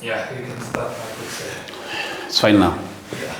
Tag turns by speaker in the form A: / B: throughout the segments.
A: Yeah, you can start now, good sir.
B: It's fine now.
A: Yeah.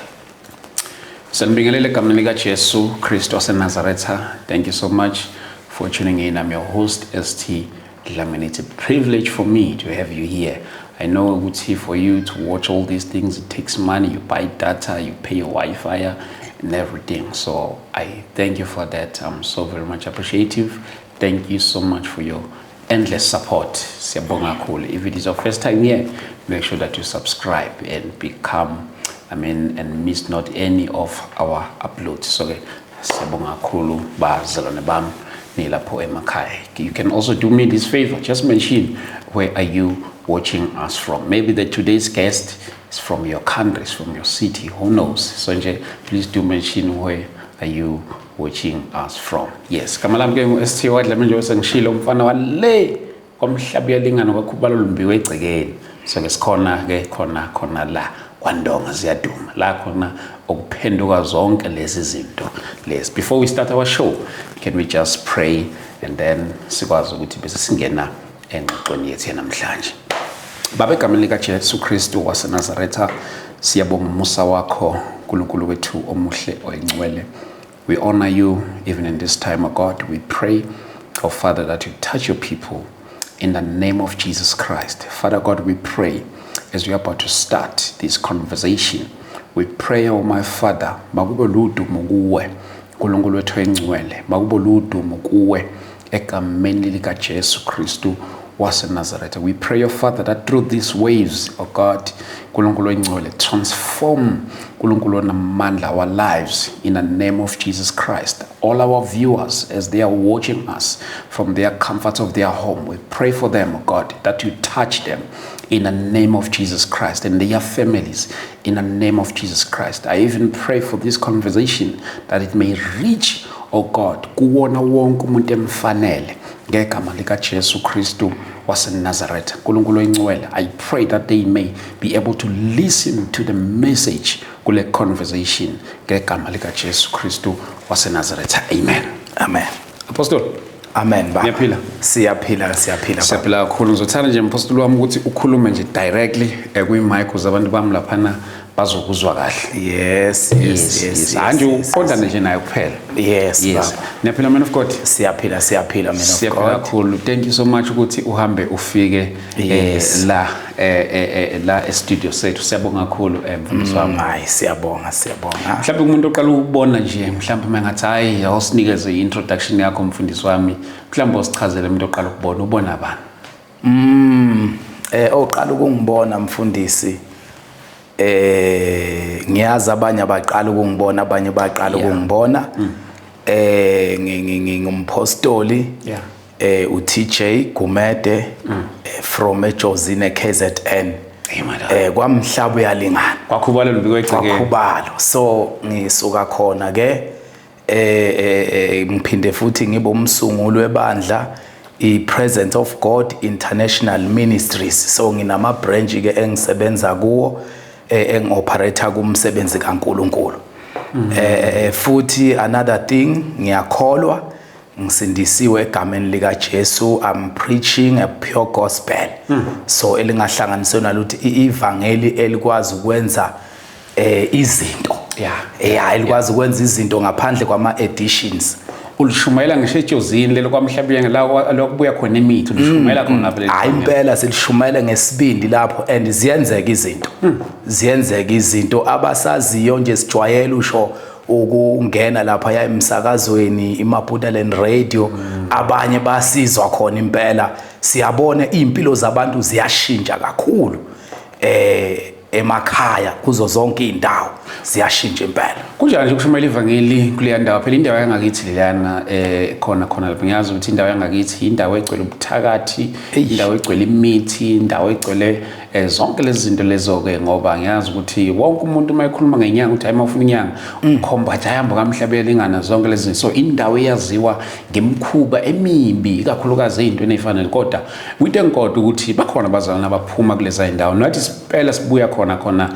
B: Sanibingelele egameni likaJesu Kristu waseNazaretha. Thank you so much for tuning in. I'm your host ST Dlamini. It's a privilege for me to have you here. I know ukuthi for you to watch all these things it takes money. You buy data, you pay your Wi-Fi and everything. So I thank you for that. I'm so very much appreciative. Thank you so much for your endless support. Siyabonga kakhulu. If it is your first time here, make sure that you subscribe and become, I mean, and miss not any of our uploads. So ke siyabonga kakhulu bazalwane bami nilapho emakhaya. You can also do me this favor. Just mention where are you watching us from. Maybe the today's guest is from your country, is from your city, who knows? So nje, please do mention where are you watching us from. Yes, gama lami ke ngu-ST Wadlamini, njengoba sengishilo, umfana wale kwamhlaba uyalingana kwakhubalo lumbiwe egcekeni. So ke sikhona ke khona khona la kwandonga ziyaduma la khona okuphenduka zonke lezi zinto lezi. Before we start our show, can we just pray and then sikwazi ukuthi bese singena engxoxweni yethu yanamhlanje. Baba, egameni likaJesu Kristu waseNazaretha, siyabonga umusa wakho, uNkulunkulu wethu omuhle oyingcwele. We honor you even in this time, O God. We pray, oh Father, that you touch your people in the name of Jesus Christ. Father God, we pray as we are about to start this conversation. We pray, oh my Father, makube ludumo kuwe, uNkulunkulu wethu oyingcwele, makube ludumo kuwe egameni likaJesu Kristu waseNazaretha. We pray, oh Father, that through these waves, oh God, uNkulunkulu oyingcwele, transform, uNkulunkulu onamandla, our lives in the name of Jesus Christ. All our viewers, as they are watching us from their comfort of their home, we pray for them, oh God, that you touch them in the name of Jesus Christ and their families in the name of Jesus Christ. I even pray for this conversation that it may reach, oh God, kuwona wonke umuntu emfanele ngegama likaJesu Kristu waseNazaretha. uNkulunkulu oyingcwele, I pray that they may be able to listen to the message kule conversation ngegama likaJesu Kristu waseNazaretha. Amen.
C: Amen.
B: Apostle.
C: Amen, baba.
B: Niyaphila?
C: Siyaphila, siyaphila, baba.
B: Siyaphila kakhulu. Ngizothanda nje, mpostoli wami, ukuthi ukhulume nje directly kwi-mic ukuze abantu bami laphana bazokuzwa kahle.
C: Yes.
B: Hayi nje, uqondane nje naye kuphela.
C: Yes, baba.
B: Niyaphila, man of God?
C: Siyaphila, siyaphila, man of
B: Siyaphila
C: God.
B: kakhulu. Thank you so much ukuthi uhambe ufike la la e-studio sethu. Siyabonga kakhulu, mfundisi wami.
C: Hayi, siyabonga, siyabonga.
B: Mhlawumbe umuntu oqala ukubona nje, mhlawumbe mengathi hayi, awusinikeze i-introduction yakho, mfundisi wami, mhlawumbe usichazele, umuntu oqala ukubona ubona bani?
C: Oqala ukungibona, mfundisi, ngiyazi abanye abaqala ukungibona, abanye baqala ukungibona. Ngingumpostoli uTJ Gumede from eJozini KZN.
B: Hey, madam.
C: Kwamhlaba uyalingana.
B: Kwakhubalo lubikwe egcekeni.
C: Kwakhubalo. So ngisuka khona ke, ngiphinde futhi ngibe umsunguli webandla i-Presence of God International Ministries. So nginama branch ke engisebenza kuwo, engi-operate kumsebenzi kaNkuluNkulu. Futhi another thing, ngiyakholwa, ngisindisiwe egameni lika Jesu. I'm preaching a pure gospel, so elingahlanganiswe nalutho, ivangeli elikwazi ukwenza izinto, yeah, elikwazi ukwenza izinto ngaphandle kwama additions.
B: Ulishumayela ngisho ejozini lelo kwamhlabuyenge la lokubuya khona imithi, ulishumayela khona phela?
C: Hayi, impela silishumayela ngesibindi lapho and ziyenzeka izinto, ziyenzeka izinto. Abasaziyo nje, sijwayele usho ukungena lapha ya emsakazweni iMaputoland Radio, abanye basizwa khona impela. Siyabona impilo zabantu ziyashintsha kakhulu emakhaya, kuzo zonke indawo ziyashintsha impela.
B: Kunjani nje ukushumayela ivangeli kuleya ndawo? Phela indawo yangakithi leyana, khona khona lapho, ngiyazi ukuthi indawo yangakithi indawo egcwele ubuthakathi, indawo egcwele imithi, indawo egcwele zonke lezi zinto lezo-ke, ngoba ngiyazi ukuthi wonke umuntu uma ekhuluma ngenyanga uthi hayi, uma ufuna inyanga ukhomba athi ayihamba kamhlabuyalingana, zonke lezi zinto. So indawo eyaziwa ngemikhuba emibi, ikakhulukazi ey'ntweni ey'fanele. Kodwa kwinto engikodwa ukuthi bakhona abazalwane abaphuma kuleza y'ndawo, nathi impela sibuya khona khona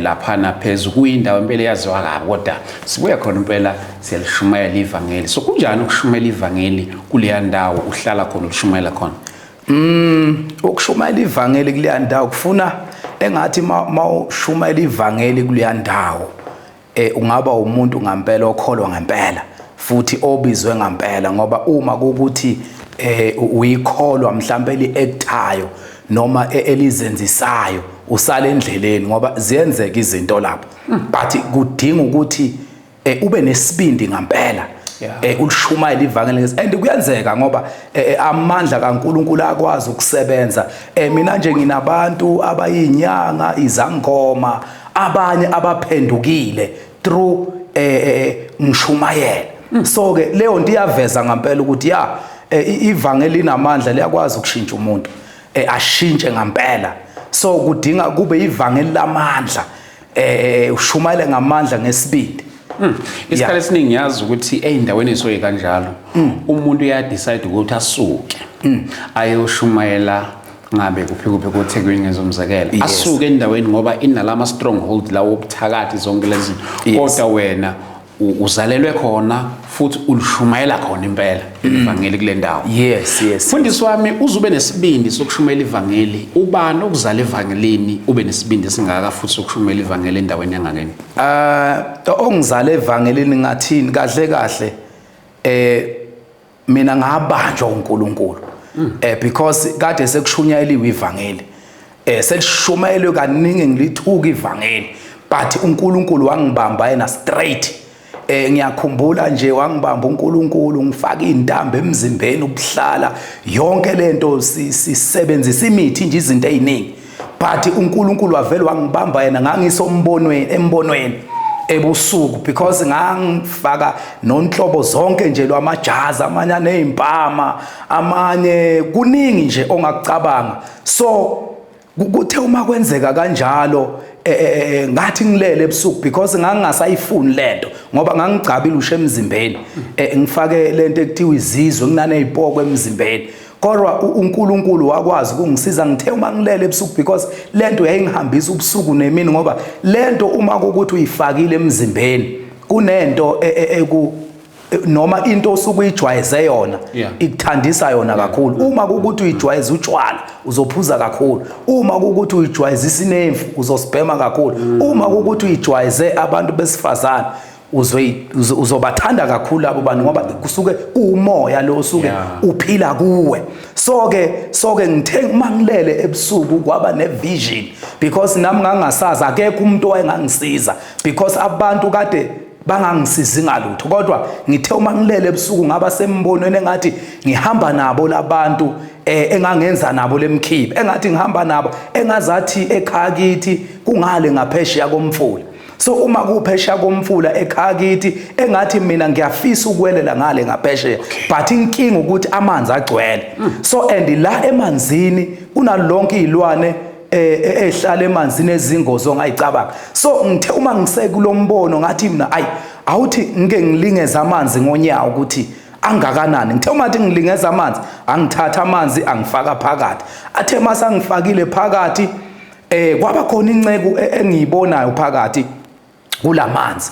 B: laphana phezu kuyindawo impela eyaziwa kabi, kodwa sibuya khona impela siyalishumayela ivangeli. So kunjani ukushumayela ivangeli kuleya ndawo uhlala khona, ulishumayela khona?
C: Ukushumayela ivangeli kuleya ndawo kufuna Engathi mawushumayela ivangeli kuleya ndawo, ungaba umuntu ngempela okholwa ngempela futhi obizwe ngempela, ngoba uma kukuthi uyikholwa mhlambe eli-actayo noma elizenzisayo, usala endleleni, ngoba ziyenzeka izinto lapho. But kudinga ukuthi ube nesibindi ngempela, ulishumayela ivangeli, and kuyenzeka ngoba amandla kaNkuluNkulu akwazi ukusebenza. Mina nje nginabantu abayinyanga, izangoma, abanye abaphendukile through ngishumayela. So ke leyo nto iyaveza ngempela ukuthi ya, ivangeli linamandla, liyakwazi ukushintsha umuntu, ashintshe ngempela. So kudinga kube ivangeli lamandla, ushumayele ngamandla, ngesibindi.
B: Isikhathi esiningi yazi ukuthi ey'ndaweni ey'suke kanjalo, umuntu uyadecide ukuthi asuke ayoshumayela ngabe kuphi kuphi koThekwini, ngezomzekelo, asuke endaweni ngoba inalama stronghold lawo obuthakathi, zonke lezi zinto. Kodwa wena uzalelwe khona futhi ulishumayela khona impela ivangeli kule ndawo.
C: Yes.
B: Mfundisi wami, uzube nesibindi sokushumayela ivangeli. Ubani okuzala evangelini, ube nesibindi esingaka futhi sokushumayela ivangeli endaweni yangakeni?
C: Ongizale evangelini, ngathini kahle kahle, mina ngabanjwa uNkulunkulu, because kade sekushunyayeliwe ivangeli, selishumayelwe kaningi, ngilithuka ivangeli, but uNkulunkulu wangibamba yena straight. Ngiyakhumbula nje wangibamba uNkulunkulu, ngifaka intambo emzimbeni ukuhlala yonke lento, sisebenzisa imithi nje, izinto eziningi, but uNkulunkulu wavele wangibamba yena. Ngangisombonweni, embonweni ebusuku, because ngangifaka nonhlobo zonke nje lwamajazi, amanye anezimpama, amanye kuningi nje ongakucabanga. So kuthe uma kwenzeka kanjalo, ngathi ngilele ebusuku, because ngangingasayifuni lento, ngoba ngangigcabile usho emzimbeni, ngifake lento ekuthiwa izizwe, nginanezipoko emzimbeni, kodwa uNkulunkulu wakwazi ukungisiza. Ngithe uma ngilele ebusuku, because lento yayingihambisa ubusuku nemini, ngoba lento uma kukuthi uyifakile emzimbeni, kunento eku noma into osuke uyijwayeze yona, ikuthandisa yona kakhulu. Uma kukuthi uyijwayeze utshwala, uzophuza kakhulu. Uma kukuthi uyijwayeze isinemfu, uzosibhema kakhulu. Uma kukuthi uyijwayeze abantu besifazane, uzobathanda kakhulu labo bantu, ngoba kusuke kuwumoya lo osuke uphila kuwe. So ke ngithe uma ngilele ebusuku, kwaba ne-vision, because nami ngangasazi, akekho umuntu owayengangisiza, because abantu kade bangangisizi ngalutho. Kodwa ngithe uma ngilele ebusuku, ngaba sembonweni engathi ngihamba nabo labantu engangenza nabo lemkhibe, engathi ngihamba nabo, engazathi ekhaya kithi kungale ngaphesheya komfula. So uma kuphesheya komfula ekhaya kithi, engathi mina ngiyafisa ukwelela ngale ngaphesheya, but inkinga ukuthi amanzi agcwele. So and la emanzini kunalonke izilwane ehlala emanzini ezingozi ongayicabanga. So ngithe uma ngisekulo mbono, ngathi mina, ayi, awuthi ngike ngilingeze amanzi ngonyawo ukuthi angakanani. Ngithe uma thi ngilingeza amanzi, angithatha amanzi angifaka phakathi. Athe mase angifakile phakathi, kwaba khona inceku engiyibonayo phakathi kulamanzi.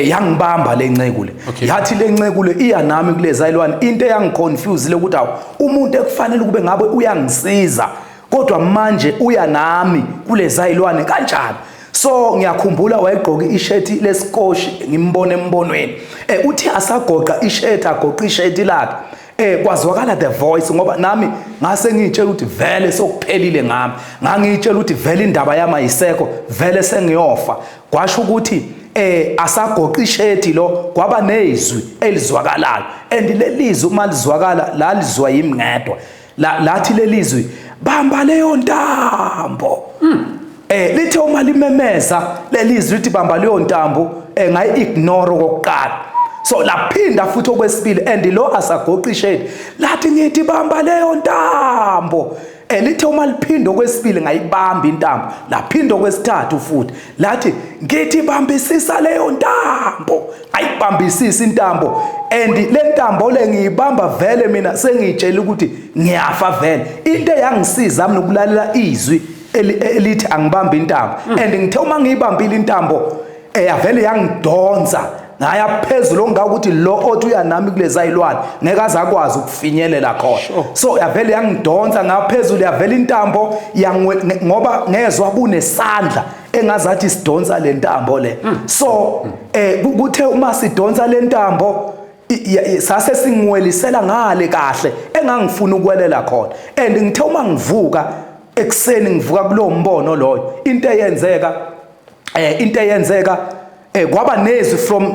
C: Yangibamba lenceku le. Yathi lenceku le iya nami kuleza ilwane. Into eyangiconfuse le ukuthi awu, umuntu ekufanele kube ngabe uyangisiza, kodwa manje uya nami kuleza ilwane kanjani? So ngiyakhumbula wayegqoka ishethi lesikoshi, ngimbona embonweni. Uthi asagoqa ishethi, agoqa ishethi lakhe, kwazwakala the voice, ngoba nami ngase ngiyitshela ukuthi vele sokuphelile ngami, ngangiyitshela ukuthi vele indaba yami ayisekho, vele sengiyofa. Kwasho ukuthi asagoqa ishethi lo, kwaba nezwi elizwakalayo, and lelizwi uma lizwakala, lalizwa yimi ngedwa. Lathi lelizwi, "Bamba leyo ntambo." Lithe uma limemeza lelizwi lithi, "Bamba leyo ntambo," ngayi ignore okokuqala. So laphinda futhi okwesibili, and lo asagoqa ishedi, lathi, "Ngithi bamba leyo ntambo." Lithe uma liphinda okwesibili, ngayibamba intambo. Laphinda okwesithathu futhi, lathi, "Ngithi bambisisa leyo ntambo." Ayibambisisa intambo, and le ntambo le ngiyibamba vele mina sengiyitshela ukuthi ngiyafa vele. Into eyangisiza mina ukulalela izwi elithi angibambe intambo, and ngithe uma ngiyibambile intambo, yavele yangidonsa. Ngaya phezulu ongaka ukuthi lo othi uyanami kulezi zilwane ngeke azakwazi ukufinyelela khona. So yavele yangidonsa ngaphezulu, yavela intambo ngoba ngezwa kunesandla engazathi sidonsa le ntambo le. So kuthe uma sidonsa le ntambo sase singwelisela ngale kahle engangifuna ukwelela khona. And ngithe uma ngivuka ekuseni, ngivuka kulowo mbono loyo, into eyenzeka kwaba nezwi from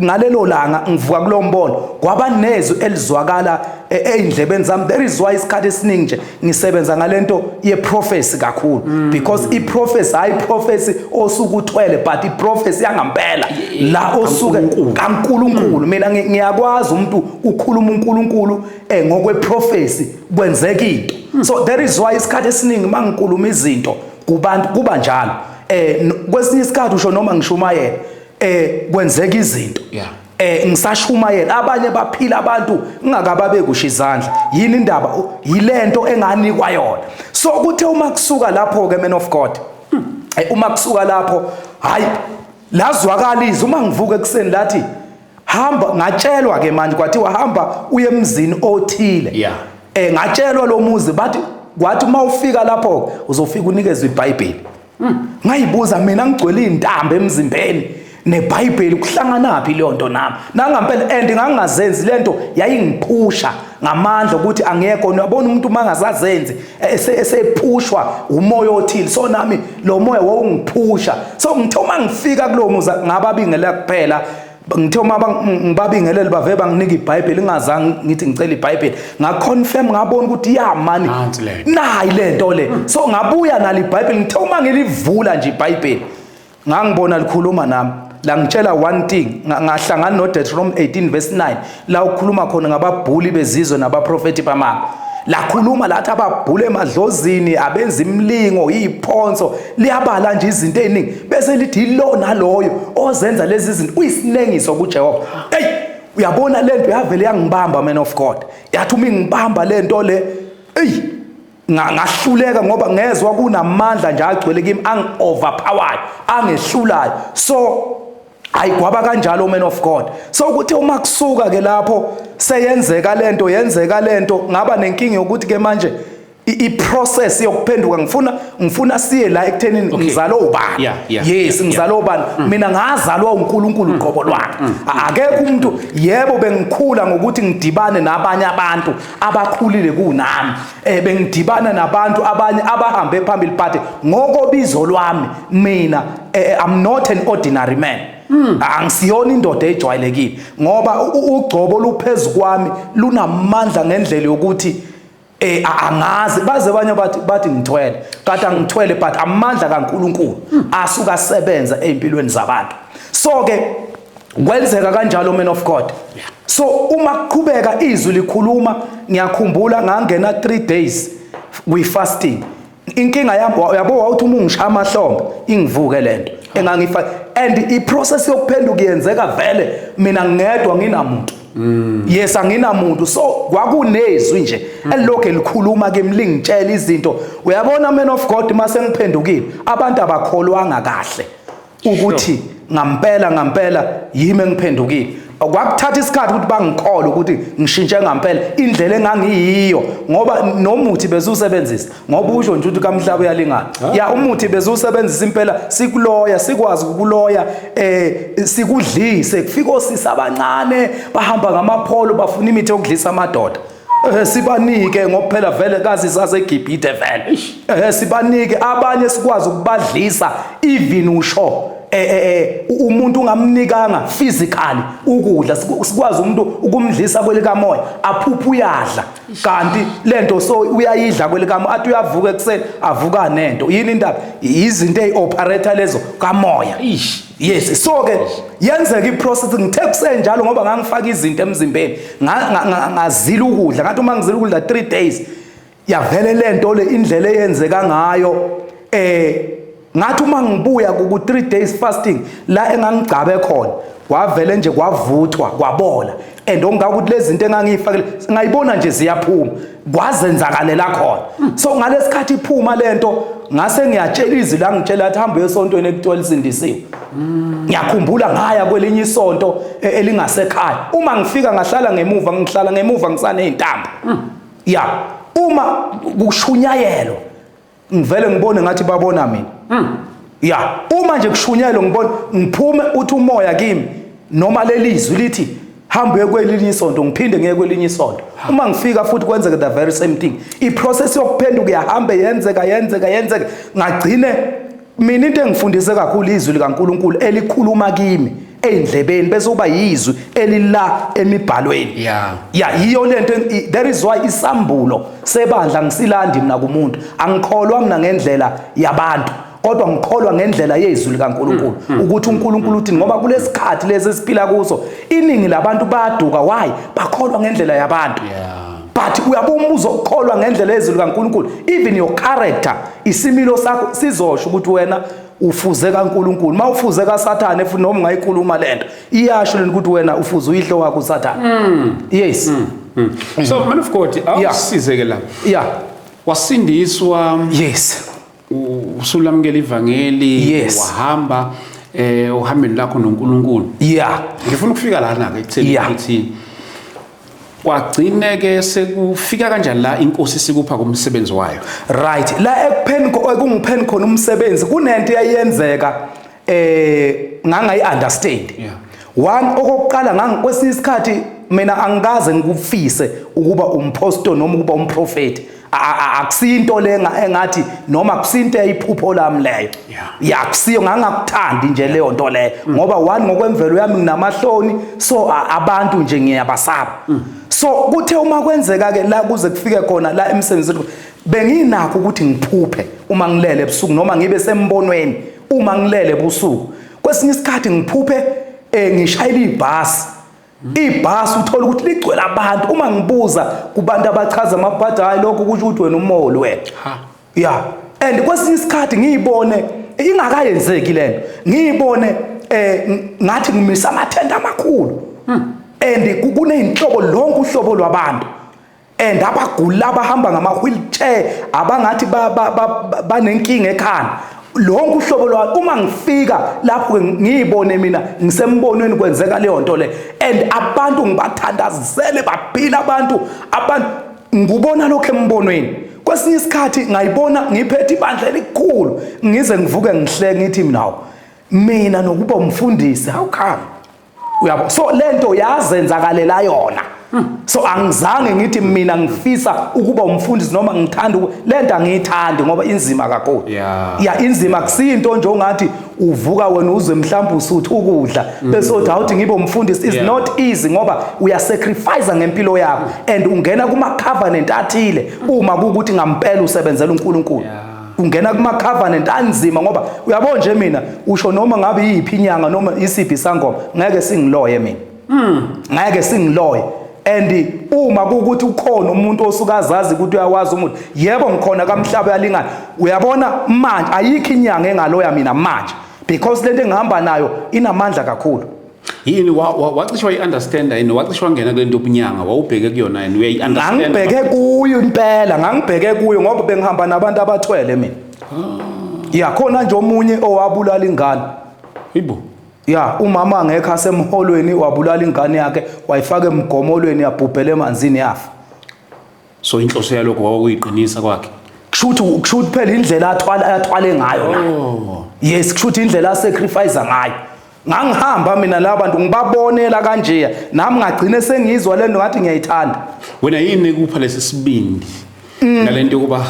C: ngalelo langa ngivuka kulowo mbono, kwaba nezwi elizwakala ey'ndlebeni zami. There is why isikhathi esiningi nje ngisebenza ngalento ye-prophecy kakhulu, because i-prophecy, hayi prophecy osuke uthwele, but i-prophecy yangampela la osuke kaNkulunkulu. Mina ngiyakwazi umuntu ukhuluma uNkulunkulu ngokwe-prophecy, kwenzeka into. So there is why isikhathi esiningi mangikhuluma izinto kubantu kuba njalo. Kwesinye isikhathi usho noma ngishumayela, kwenzeka izinto. Ngisashumayela, abanye baphila, abantu ngingakababe kusho izandla. Yini indaba? Yilento enganikwa yona. So kuthe uma kusuka lapho ke, man of God, uma kusuka lapho, hayi, lazwakala izwi uma ngivuka ekuseni lathi hamba. Ngatshelwa ke manje, kwathiwa hamba uye emzini othile. Ngatshelwa lo muzi, bathi kwathi uma ufika lapho uzofika unikezwe iBhayibheli. Ngayibuza mina, ngigcwele intambo emzimbeni neBhayibheli, kuhlanganaphi leyo nto nami? Nangampela, and ngangingazenzi lento, yayingiphusha ngamandla ukuthi angekho. Uyabona umuntu uma angasazenzi esephushwa umoya othile, so nami lo moya wawungiphusha. So ngithe uma ngifika kulowo muzi ngababingelela kuphela. Ngithe uma ngibabingelele, bave banginika iBhayibheli, ngingazange ngithi ngicela iBhayibheli. Ngaconfirm, ngabona ukuthi ya mani,
B: Nansi le nto.
C: Nayi lento le. So ngabuya nalo iBhayibheli. Ngithe uma ngilivula nje iBhayibheli, ngangibona likhuluma nami, la ngitshela one thing. Ngahlangana no Deuteronomy 18 verse 9, la ukhuluma khona ngababhuli bezizwe nabaprofeti bamanga. Lakhuluma lathi ababhule emadlozini, abenza imilingo, iziphonso, liyabala nje izinto eziningi, bese lithi yilo naloyo ozenza lezi zinto uyisinengiso kuJehova. Hey, uyabona lento yavele yangibamba, man of God. Yathi uma ingibamba lento le, ey, ngahluleka ngoba ngezwa kunamandla nje agcwele kimi, angi-overpower, angehlulayo. So ayigwaba kanjalo, man of God. So ukuthi uma kusuka ke lapho seyenzeka lento, yenzeka lento, ngaba nenkinga yokuthi ke manje i-process yokuphenduka, ngifuna siye la ekuthenini ngizalwa ubani. Yes, ngizalwa ubani? Mina ngazalwa uNkulunkulu uqobo lwakhe. Akekho umuntu. Yebo, bengikhula ngokuthi ngidibane nabanye abantu abakhulile kunami, bengidibana nabantu abanye abahambe phambili, but ngokobizo lwami mina, I'm not an ordinary man. Angisiyona indoda ejwayelekile, ngoba ugcobo luphezulu kwami lunamandla ngendlela yokuthi angazi baze abanye bathi ngithwele, kanti angithwele, but amandla kaNkuluNkulu asuka asebenza ezimpilweni zabantu. So ke kwenzeka kanjalo, man of God. So uma kuqhubeka izwi likhuluma, ngiyakhumbula ngangena 3 days we fasting. Inkinga yami, uyabo, wawuthi uma ungishaya amahlombe ingivuke lento engangifa. And i-process yokuphenduka yenzeka vele mina ngedwa, nginamuntu. Yes, anginamuntu. So kwakunezwi nje elilokhu elikhuluma kimi, lingitshela izinto. Uyabona, man of God, mase ngiphendukile, abantu abakholwanga kahle ukuthi ngampela ngampela yimi engiphendukile. Kwakuthatha isikhathi ukuthi bangikholwe ukuthi ngishintshe ngampela indlela engangiyiyo, ngoba nomuthi beziwusebenzisa, ngoba usho nje ukuthi kamhlaba uyalingana. Ya, umuthi beziwusebenzisa impela, sikuloya, sikwazi ukuloya, sikudlise. Kufika osisi abancane bahamba ngamapholo, bafuna imithi yokudlisa amadoda. Sibanike ngoba phela vele kazi saseGibhithe vele. Sibanike abanye, sikwazi ukubadlisa, even usho umuntu ungamnikanga physically ukudla, sikwazi umuntu ukumdlisa kwelikamoya, aphupha uyadla, kanti lento so uyayidla kwelikamoya, athi uyavuka ekuseni avuka nento. Yini indaba? Izinto ezioperate lezo kamoya.
B: Ish.
C: Yes, so ke yenzeka iprocess. Ngithe kusenjalo, ngoba ngangifaka izinto emzimbeni, ngazila ukudla. Ngathi uma ngizila ukudla 3 days, yavele lento le indlela eyenzeka ngayo. Ngathi uma ngibuya ku 3 days fasting, la engangigcabe khona, Kwavele nje kwavuthwa, kwabola, and ongaka ukuthi lezi zinto engangiyifakile ngayibona nje ziyaphuma, kwazenzakalela khona. So ngalesikhathi iphuma lento, ngase ngiyatshela izwi la, ngitshela athi hamba esontweni ekuthiwa lisindisiwe. Ngiyakhumbula ngaya kwelinye isonto elingasekhaya. Uma ngifika ngahlala ngemuva, ngihlala ngemuva ngisaney'ntambo. Ya, uma kushunyayelwa ngivele ngibone ngathi babona mina. Ya, uma nje kushunyayelwa ngibone ngiphume, uthi umoya kimi noma lelizwi lithi hamba uye kwelinye isonto, ngiphinde ngiye kwelinye isonto. Uma ngifika futhi kwenzeke the very same thing. I-process yokuphenduka iyahamba, yenzeka, yenzeka, yenzeka, ngagcine mina into engifundise kakhulu izwi likaNkuluNkulu elikhuluma kimi ey'ndlebeni, bese kuba yizwi elila emibhalweni. Ya, yiyo lento, that is why isambulo sebandla ngisilandi mina kumuntu. Angikholwa mina ngendlela yabantu, kodwa ngikholwa ngendlela yezwi likaNkuluNkulu, ukuthi uNkulunkulu uthi, ngoba kulesikhathi lesi esiphila kuso iningi labantu bayaduka. Why? Bakholwa ngendlela yabantu. But uyabona, uzokukholwa ngendlela yezwi likaNkuluNkulu, even your character, isimilo sakho sizosho ukuthi wena ufuze kaNkuluNkulu. Mawufuze kaSathane futhi, noma ungayikhuluma lento, iyasho lento ukuthi wena ufuze uyihlo wakho uSathane. Yes.
B: So man of God, awusizeke la. Wasindiswa, usulamukela ivangeli, wahamba uhambeni lakho noNkulunkulu. Ngifuna ukufika lana ke ekutheni ukuthi kwagcine ke sekufika kanjani la inkosi sikupha kumsebenzi wayo.
C: Right, la ekupheni ekungipheni khona umsebenzi, kunento eyayenzeka ngangayi understand. One, okokuqala, ngangikwesinye isikhathi mina angikaze ngikufise ukuba umpostoli noma ukuba umprofeti. Akusinto le engathi noma kusinto eyiphupho lami leyo. Ya, kusiyo, ngangakuthandi nje leyo nto leyo, ngoba one, ngokwemvelo yami nginamahloni, so abantu nje ngiyabasaba. So kuthe uma kwenzeka ke la kuze kufike khona la emsebenzini, benginakho ukuthi ngiphuphe uma ngilele ebusuku noma ngibe sembonweni uma ngilele ebusuku. Kwesinye isikhathi ngiphuphe ngishayela ibhasi, ibhasi uthola ukuthi ligcwele abantu. Uma ngibuza kubantu abachaza amabhadi, hayi, lokho kusho ukuthi wena umholi wena. Ya, and kwesinye isikhathi ngiyibone ingakayenzeki lento, ngiyibone ngathi ngimisa amathenda amakhulu and kuneyinhlobo, lonke uhlobo lwabantu, and abagula abahamba ngama-wheelchair, abangathi banenkinga ekhanda, lonke uhlobo lwa. Uma ngifika lapho ngiyibone mina ngisembonweni kwenzeka leyo nto le, and abantu ngibathandazisele baphila abantu. Abantu ngubona lokho embonweni. Kwesinye isikhathi ngayibona ngiphethe ibandla elikhulu, ngize ngivuke ngihleke, ngithi mina, hawu, mina nokuba umfundisi, how come? Uyabo, so lento yazenzakalela yona. So angizange ngithi mina ngifisa ukuba umfundisi noma ngithanda lento angiyithandi ngoba inzima kakhulu. Ya, inzima, kusinto nje ongathi uvuka wena uzwe mhlawumbe usuthi ukudla bese uthi awuthi ngibe umfundisi. Is not easy, ngoba uyasacrifice ngempilo yakho and ungena kuma covenant athile uma kuwukuthi ngampela usebenzela uNkulunkulu. Ungena kuma covenant anzima, ngoba uyabona nje mina usho noma ngabe yiphi inyanga noma isiphi isangoma, ngeke singiloye mina, ngeke singiloye. And uma kuwukuthi ukhona umuntu osuke azazi ukuthi uyawazi umuntu, yebo, ngikhona kamhlaba uyalingana. Uyabona manje ayikho inyanga engaloya mina manje, because lento engihamba nayo inamandla kakhulu.
B: Yini wacishe wayi-understanda yini, wacishe wangena kule nto yobunyanga wawubheke kuyona yini, uyayi-understand?
C: Ngangibheke kuyo impela, ngangibheke kuyo ngoba bengihamba nabantu abathwele mina. Ya, khona nje omunye owabulala ingane.
B: Ibo.
C: Ya, umama angekho asemholweni, wabulala ingane yakhe, wayifaka emgomolweni, yabhubhela emanzini, yafa.
B: So inhloso yalokho kwakuyiqinisa kwakhe?
C: Kushuthi phela indlela athwala athwale ngayo naye. Yes, kushuthi indlela asacrifice ngayo. Ngangihamba mina labantu ngibabonela kanje, nami ngagcine sengizwa lento ngathi ngiyayithanda.
B: Wena yini ekupha lesi sibindi nalento yokuba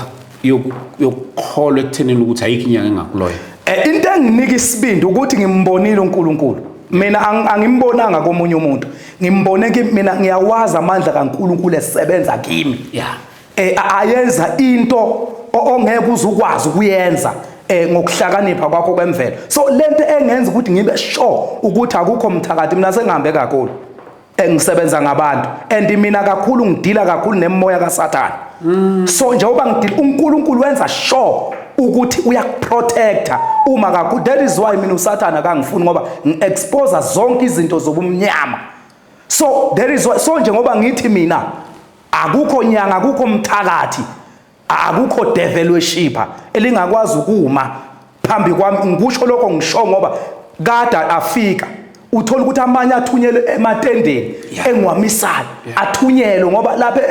B: yokukholwa ekuthenini ukuthi ayikho inyanga engakuloya?
C: Into enginika isibindi ukuthi ngimbonile uNkulunkulu. Mina angimbonanga komunye umuntu, ngimbone kimi mina. Ngiyawazi amandla kaNkulunkulu esebenza kimi. Ayenza into ongeke uze ukwazi ukuyenza ngokuhlakanipha kwakho kwemvelo. So lento engenza ukuthi ngibe sure ukuthi akukho mthakathi, mina sengihambe kakhulu, engisebenza ngabantu, and mina kakhulu ngidila kakhulu nemoya kaSathane. So njengoba ngidila, uNkulunkulu wenza sure. Ukuthi uyakuprotecta uma kakhulu. That is why mina uSathana akangifuni, ngoba ngi-expose zonke izinto zobumnyama. So there is why, so njengoba ngithi mina akukho nyanga, akukho mthakathi, akukho devil worshipper elingakwazi ukuma phambi kwami. Ngikusho lokho, ngisho ngoba kade afika, uthola ukuthi amanye athunyelwe ematendeni engiwamisayo, athunyelwe ngoba lapha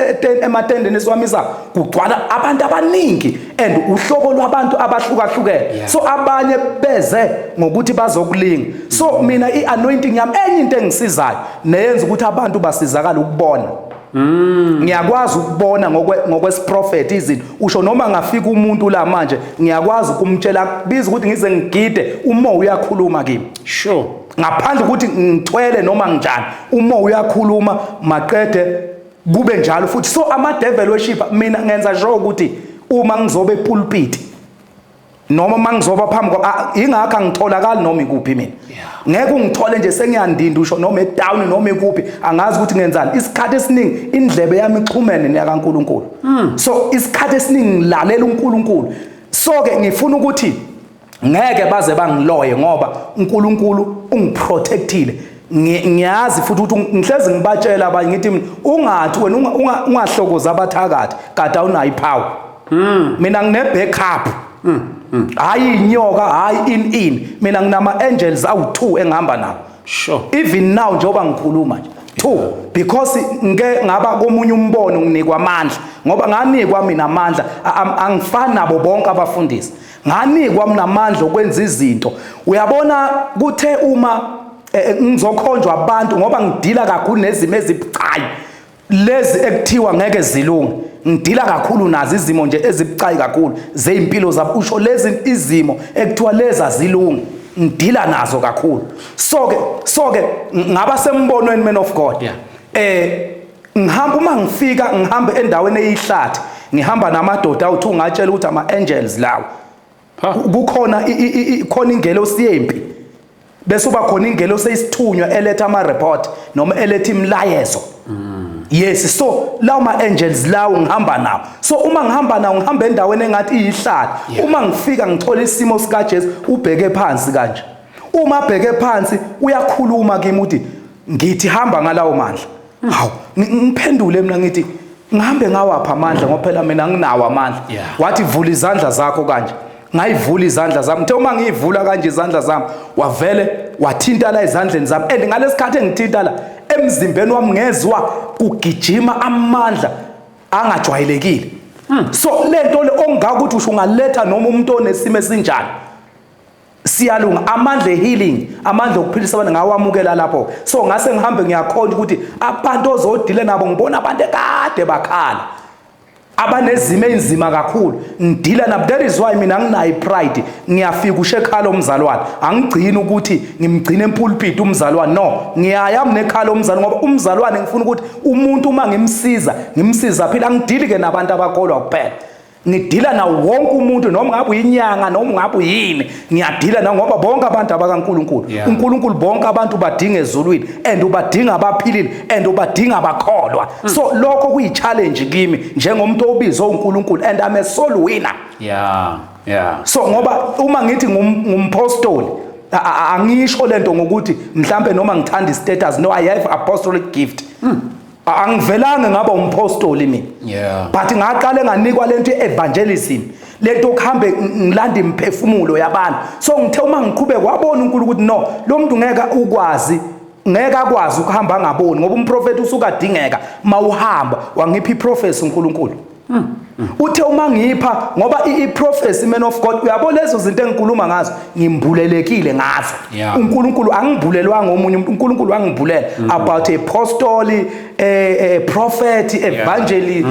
C: ematendeni esiwamisa kugcwala abantu abaningi and uhlobo lwabantu abahlukahlukene. So abanye beze ngokuthi bazokulinga. So mina i-anointing yami, enye into engisizayo neyenza ukuthi abantu basizakala, ukubona. Ngiyakwazi ukubona ngokwesiprofeti izinto. Usho noma ngafika umuntu la manje, ngiyakwazi ukumtshela, kubiza ukuthi ngize ngigide, umoya uyakhuluma kimi. Ngaphandle ukuthi ngithwele noma nginjani, umoya uyakhuluma, maqede kube njalo futhi. So ama devil worshipper, mina ngenza sure ukuthi uma ngizobe epulpit noma mangizoba phambi kwa, ingakho angitholakali noma ikuphi mina. Ngeke ungithole nje sengiyandinda, usho noma edown noma ikuphi, angazi ukuthi ngenzani. Isikhathi esiningi indlebe yami ixhumene neyakaNkuluNkulu. So isikhathi esiningi ngilalela uNkulunkulu. So ke ngifuna ukuthi ngeke baze bangiloye, ngoba uNkulunkulu ungiprotectile. Ngiyazi futhi ukuthi ngihlezi ngibatshela abanye, ngithi mina ungathi wena ungahlokoza abathakathi kade awunayo ipower. Mina ngine backup, hayi inyoka, hayi in in mina nginama angels awu2 engihamba nawo. Even now njengoba ngikhuluma nje, two, because ngike ngaba komunye umbono, nginikwa amandla, ngoba nganikwa mina amandla. Angifani nabo bonke abafundisi, nganikwa mina amandla okwenza izinto. Uyabona, kuthe uma ngizokhonjwa abantu, ngoba ngidila kakhulu nezimo ezibucayi, lezi ekuthiwa ngeke zilunge, ngidila kakhulu nazo izimo nje ezibucayi kakhulu zezimpilo zabo. Usho lezi izimo ekuthiwa lezi azilungi, ngidila nazo kakhulu. So ke ngaba sembonweni, man of God. Ngihamba, uma ngifika ngihamba endaweni eyihlathi, ngihamba namadoda awuthi ungatshela ukuthi ama angels lawo. Kukhona khona ingelosi yempi, bese uba khona ingelosi eyisithunywa eletha ama report noma eletha imilayezo. Yes, so lawo ma angels lawo ngihamba nawo. So uma ngihamba nawo, ngihamba endaweni engathi iyihlathi. Uma ngifika ngithola isimo sika Jesu, ubheke phansi kanje. Uma abheke phansi uyakhuluma kimi, uthi ngithi hamba ngalawo mandla. Hawu, ngiphendule mina ngithi ngihambe ngawapha amandla, ngoba phela mina nginawo amandla? Wathi vula izandla zakho kanje. Ngayivula izandla zami. Ngithe uma ngiyivula kanje izandla zami, wavele wathinta la ezandleni zami, and ngalesikhathi engithinta la emzimbeni wami, ngezwa kugijima amandla angajwayelekile. So lento le ongaka ukuthi usho ungaletha noma umuntu onesimo esinjani, siyalunga. Amandla healing, amandla okuphilisa abantu, ngawamukela lapho. So ngase ngihambe ngiyakhonja ukuthi abantu ozodile nabo, ngibona abantu ekade bakhala, abanezimo ezinzima kakhulu, ngidila nabo. That is why mina nginayo pride. Ngiyafika usho ekhala umzalwane, angigcini ukuthi ngimgcine empulpit umzalwane, no, ngiyaya mina ekhala umzalwane, ngoba umzalwane ngifuna ukuthi umuntu uma ngimsiza, ngimsiza phila. Angidili ke nabantu abakholwa kuphela, ngidila nawo wonke umuntu, noma ngabe uyinyanga noma ngabe uyini, ngiyadila na, ngoba bonke abantu abakaNkuluNkulu. UNkulunkulu bonke abantu badinga ezulwini, and ubadinga abaphilile and ubadinga abakholwa. So lokho kuyi-challenge kimi njengomuntu obizwe uNkulunkulu, and I'm a soul winner. So ngoba uma ngithi ngumpostoli, angisho lento ngokuthi mhlambe noma ngithanda istatus. No, I have apostolic gift. Angivelanga ngaba umpostoli mina. But ngaqale nganikwa lento evangelism, lento okuhambe ngilanda imphefumulo yabantu. So ngithe uma ngiqhubeka, wabona uNkulunkulu ukuthi no, lo muntu ngeke ukwazi, ngeke akwazi ukuhamba angaboni, ngoba umprofeti usuka adingeka mawuhamba. Wangipha iprophecy uNkulunkulu. Uthe uma ngipha, ngoba i-prophecy, man of God, uyabo lezo zinto engikhuluma ngazo, ngimbulelekile ngazo. UNkulunkulu, angibulelwanga omunye umuntu, uNkulunkulu wangimbulela about apostoli, prophet, evangelist,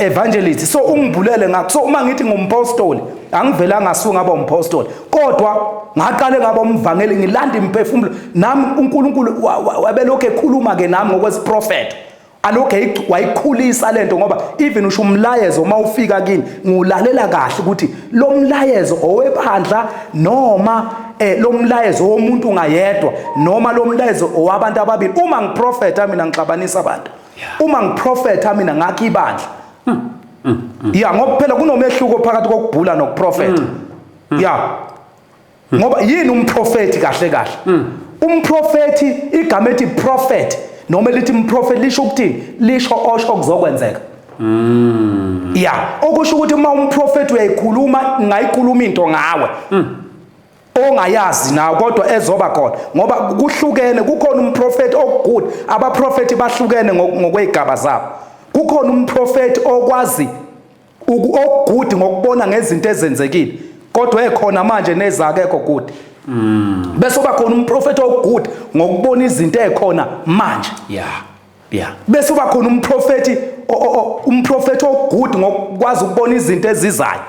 C: evangelist. So ungibulele ngakho. So uma ngithi ngumpostoli, angivelanga asuka ngaba umpostoli, kodwa ngaqale ngaba umvangeli, ngilanda imphefumulo nami. uNkulunkulu wabelokhu ekhuluma ke nami ngokwesiprofetho, alokhu wayikhulisa lento, ngoba even usho umlayezo uma ufika kimi, ngiwulalela kahle ukuthi lo mlayezo owebandla noma lo mlayezo womuntu ngayedwa noma lo mlayezo owabantu ababili. Uma ngiprofetha mina, ngixabanisa abantu. Uma ngiprofetha mina, ngakho ibandla. Ya, ngoba phela kunomehluko phakathi kokubhula nokuprofetha. Ya, ngoba yini umprofeti kahle kahle? Umprofeti, igama ethi prophet noma elithi mprofeti lisho ukuthini? Lisho osho kuzokwenzeka. Ya, okusho ukuthi uma umprofeti uyayikhuluma, ngayikhuluma into ngawe ongayazi nawe, kodwa ezoba khona, ngoba kuhlukene. Kukhona umprofeti ogood, abaprofeti bahlukene ngokwezigaba zabo. Kukhona umprofeti okwazi ogood ngokubona ngezinto ezenzekile kodwa ekhona manje nezakekho good, bese uba khona umprofeti ogood ngokubona izinto ekhona manje. Bese uba khona umprofeti umprofeti ogood ngokwazi ukubona izinto ezizayo.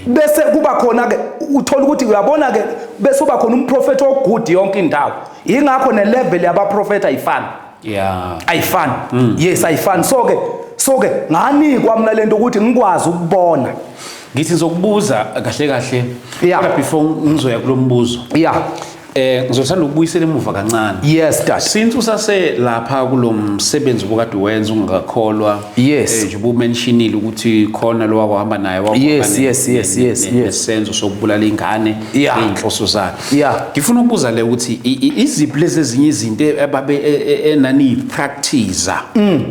C: Bese kuba khona ke, uthola ukuthi uyabona ke, bese uba khona umprofeti ogood yonke indawo. Ingakho nelevel yabaprofeti ayifani. Ayifani, yes, ayifani. So ke nganikwa mina lento ukuthi ngikwazi ukubona.
B: Ngithi ngizokubuza kahle kahle. Kodwa before ngizoya kulo mbuzo, ngizothanda ukubuyisela emuva kancane.
C: Yes, dad.
B: Since usase lapha kulo msebenzi obukade wenza ungakholwa, nje ubumentionile ukuthi khona lo wakuhamba naye wakuhamba nesenzo sokubulala ingane ngey'nhloso zakhe. Ngifuna ukubuza le ukuthi iziphi lezi ezinye izinto ababe enaniyipractice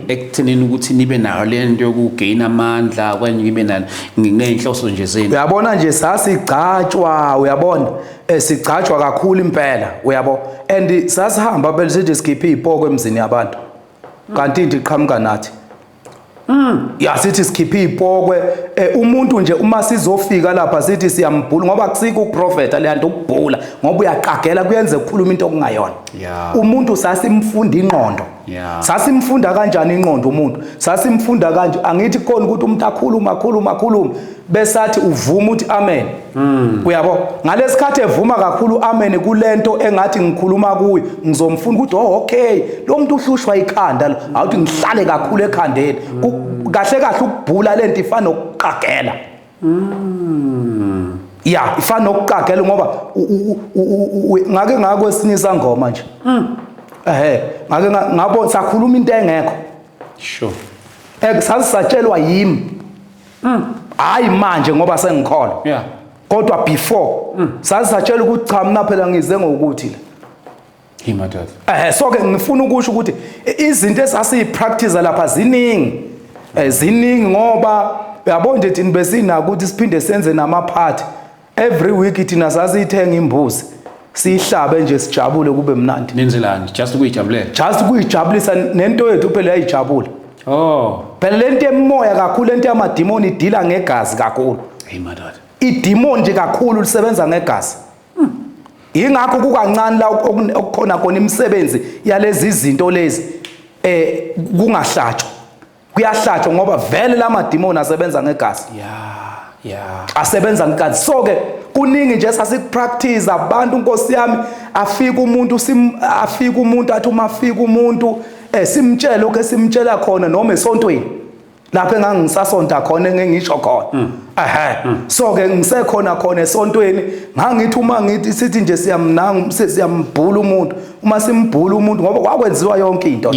B: ekuthenini ukuthi nibe nayo le nto yokugain amandla okanye nibe ney'nhloso nje zenu?
C: Uyabona nje, sasigcatshwa, uyabona, sigcatshwa kakhulu impela, uyabo, and sasihamba phela sithi sikhiphe iy'poko emzini yabantu, kanti into iqhamuka nathi. Ya, sithi sikhiphe iy'pokwe, umuntu nje uma sizofika lapha sithi siyambhula, ngoba akusikho ukuprofetha leya nto, ukubhula, ngoba uyaqagela, kuyenze ukukhuluma into okungayona. Umuntu sasimfunda ingqondo. Sasimfunda kanjani ingqondo umuntu? Sasimfunda kanje, angithi khona ukuthi umuntu akhuluma, akhuluma, akhuluma, besathi uvuma uthi amen. Uyabo, ngalesikhathi evuma kakhulu amen kulento engathi ngikhuluma kuyo, ngizomfuna ukuthi oh okay, lo muntu uhlushwa ikhanda lo, awuthi ngihlale kakhulu ekhandeni. Kahle kahle ukubhula lento ifana nokuqagela. Ya, ifana nokuqagela, ngoba ngake ngakwesinye isangoma nje. Ngake ngabona sakhuluma into engekho. Sasatshelwa yimi. Hayi manje ngoba sengikholwa. Kodwa before sasatshelwa ukuthi cha, mina phela ngize ngokuthi la.
B: Hey madoda.
C: So ke ngifuna ukusho ukuthi izinto esasiyipractice lapha ziningi. Ziningi ngoba uyabona nje thina besinako ukuthi siphinde senze namaphathi. Every week thina sasiyithenga imbuzi, siyihlabe nje, sijabule, kube mnandi.
B: Nenzelani? Just ukuyijabulela.
C: Just ukuyijabulisa, nento yethu phela yayijabula. Phela lento emoya kakhulu, lento yamadimoni idila ngegazi kakhulu.
B: Hey madoda.
C: Idimoni nje kakhulu lisebenza ngegazi. Ingakho kukancane la okukhona khona imisebenzi yalezi zinto lezi kungahlatshwa. Kuyahlatshwa ngoba vele lamadimoni asebenza ngegazi. Asebenza ngegazi. So ke kuningi nje sasikupractice abantu, Nkosi yami, afika umuntu sim, afika umuntu athi uma afika umuntu simtshele lokho esimtshela khona, noma esontweni lapho engangisasonta khona, engingisho khona. So ke ngisekhona khona esontweni, ngangithi uma ngithi sithi nje siyamnanga, siyambhula umuntu, uma simbhula umuntu, ngoba kwakwenziwa yonke into.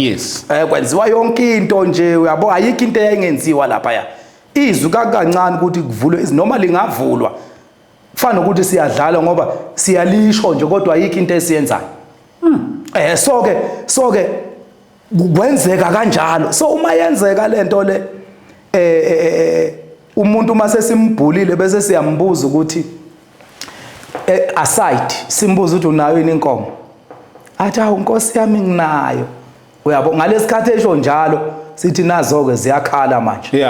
C: Kwenziwa yonke into nje, uyabo, ayikho into eyayingenziwa lapha ya. Izwi kancane ukuthi kuvulwe izwi, noma lingavulwa kufana nokuthi siyadlala, ngoba siyalisho nje, kodwa ayikho into esiyenzayo. So ke kwenzeka kanjalo. So uma yenzeka lento le, umuntu uma sesimbhulile bese siyambuza ukuthi, aside simbuza ukuthi unayo yini inkomo, athi awu Nkosi yami nginayo. Uyabo, ngalesikhathi esho njalo sithi nazo ke ziyakhala manje.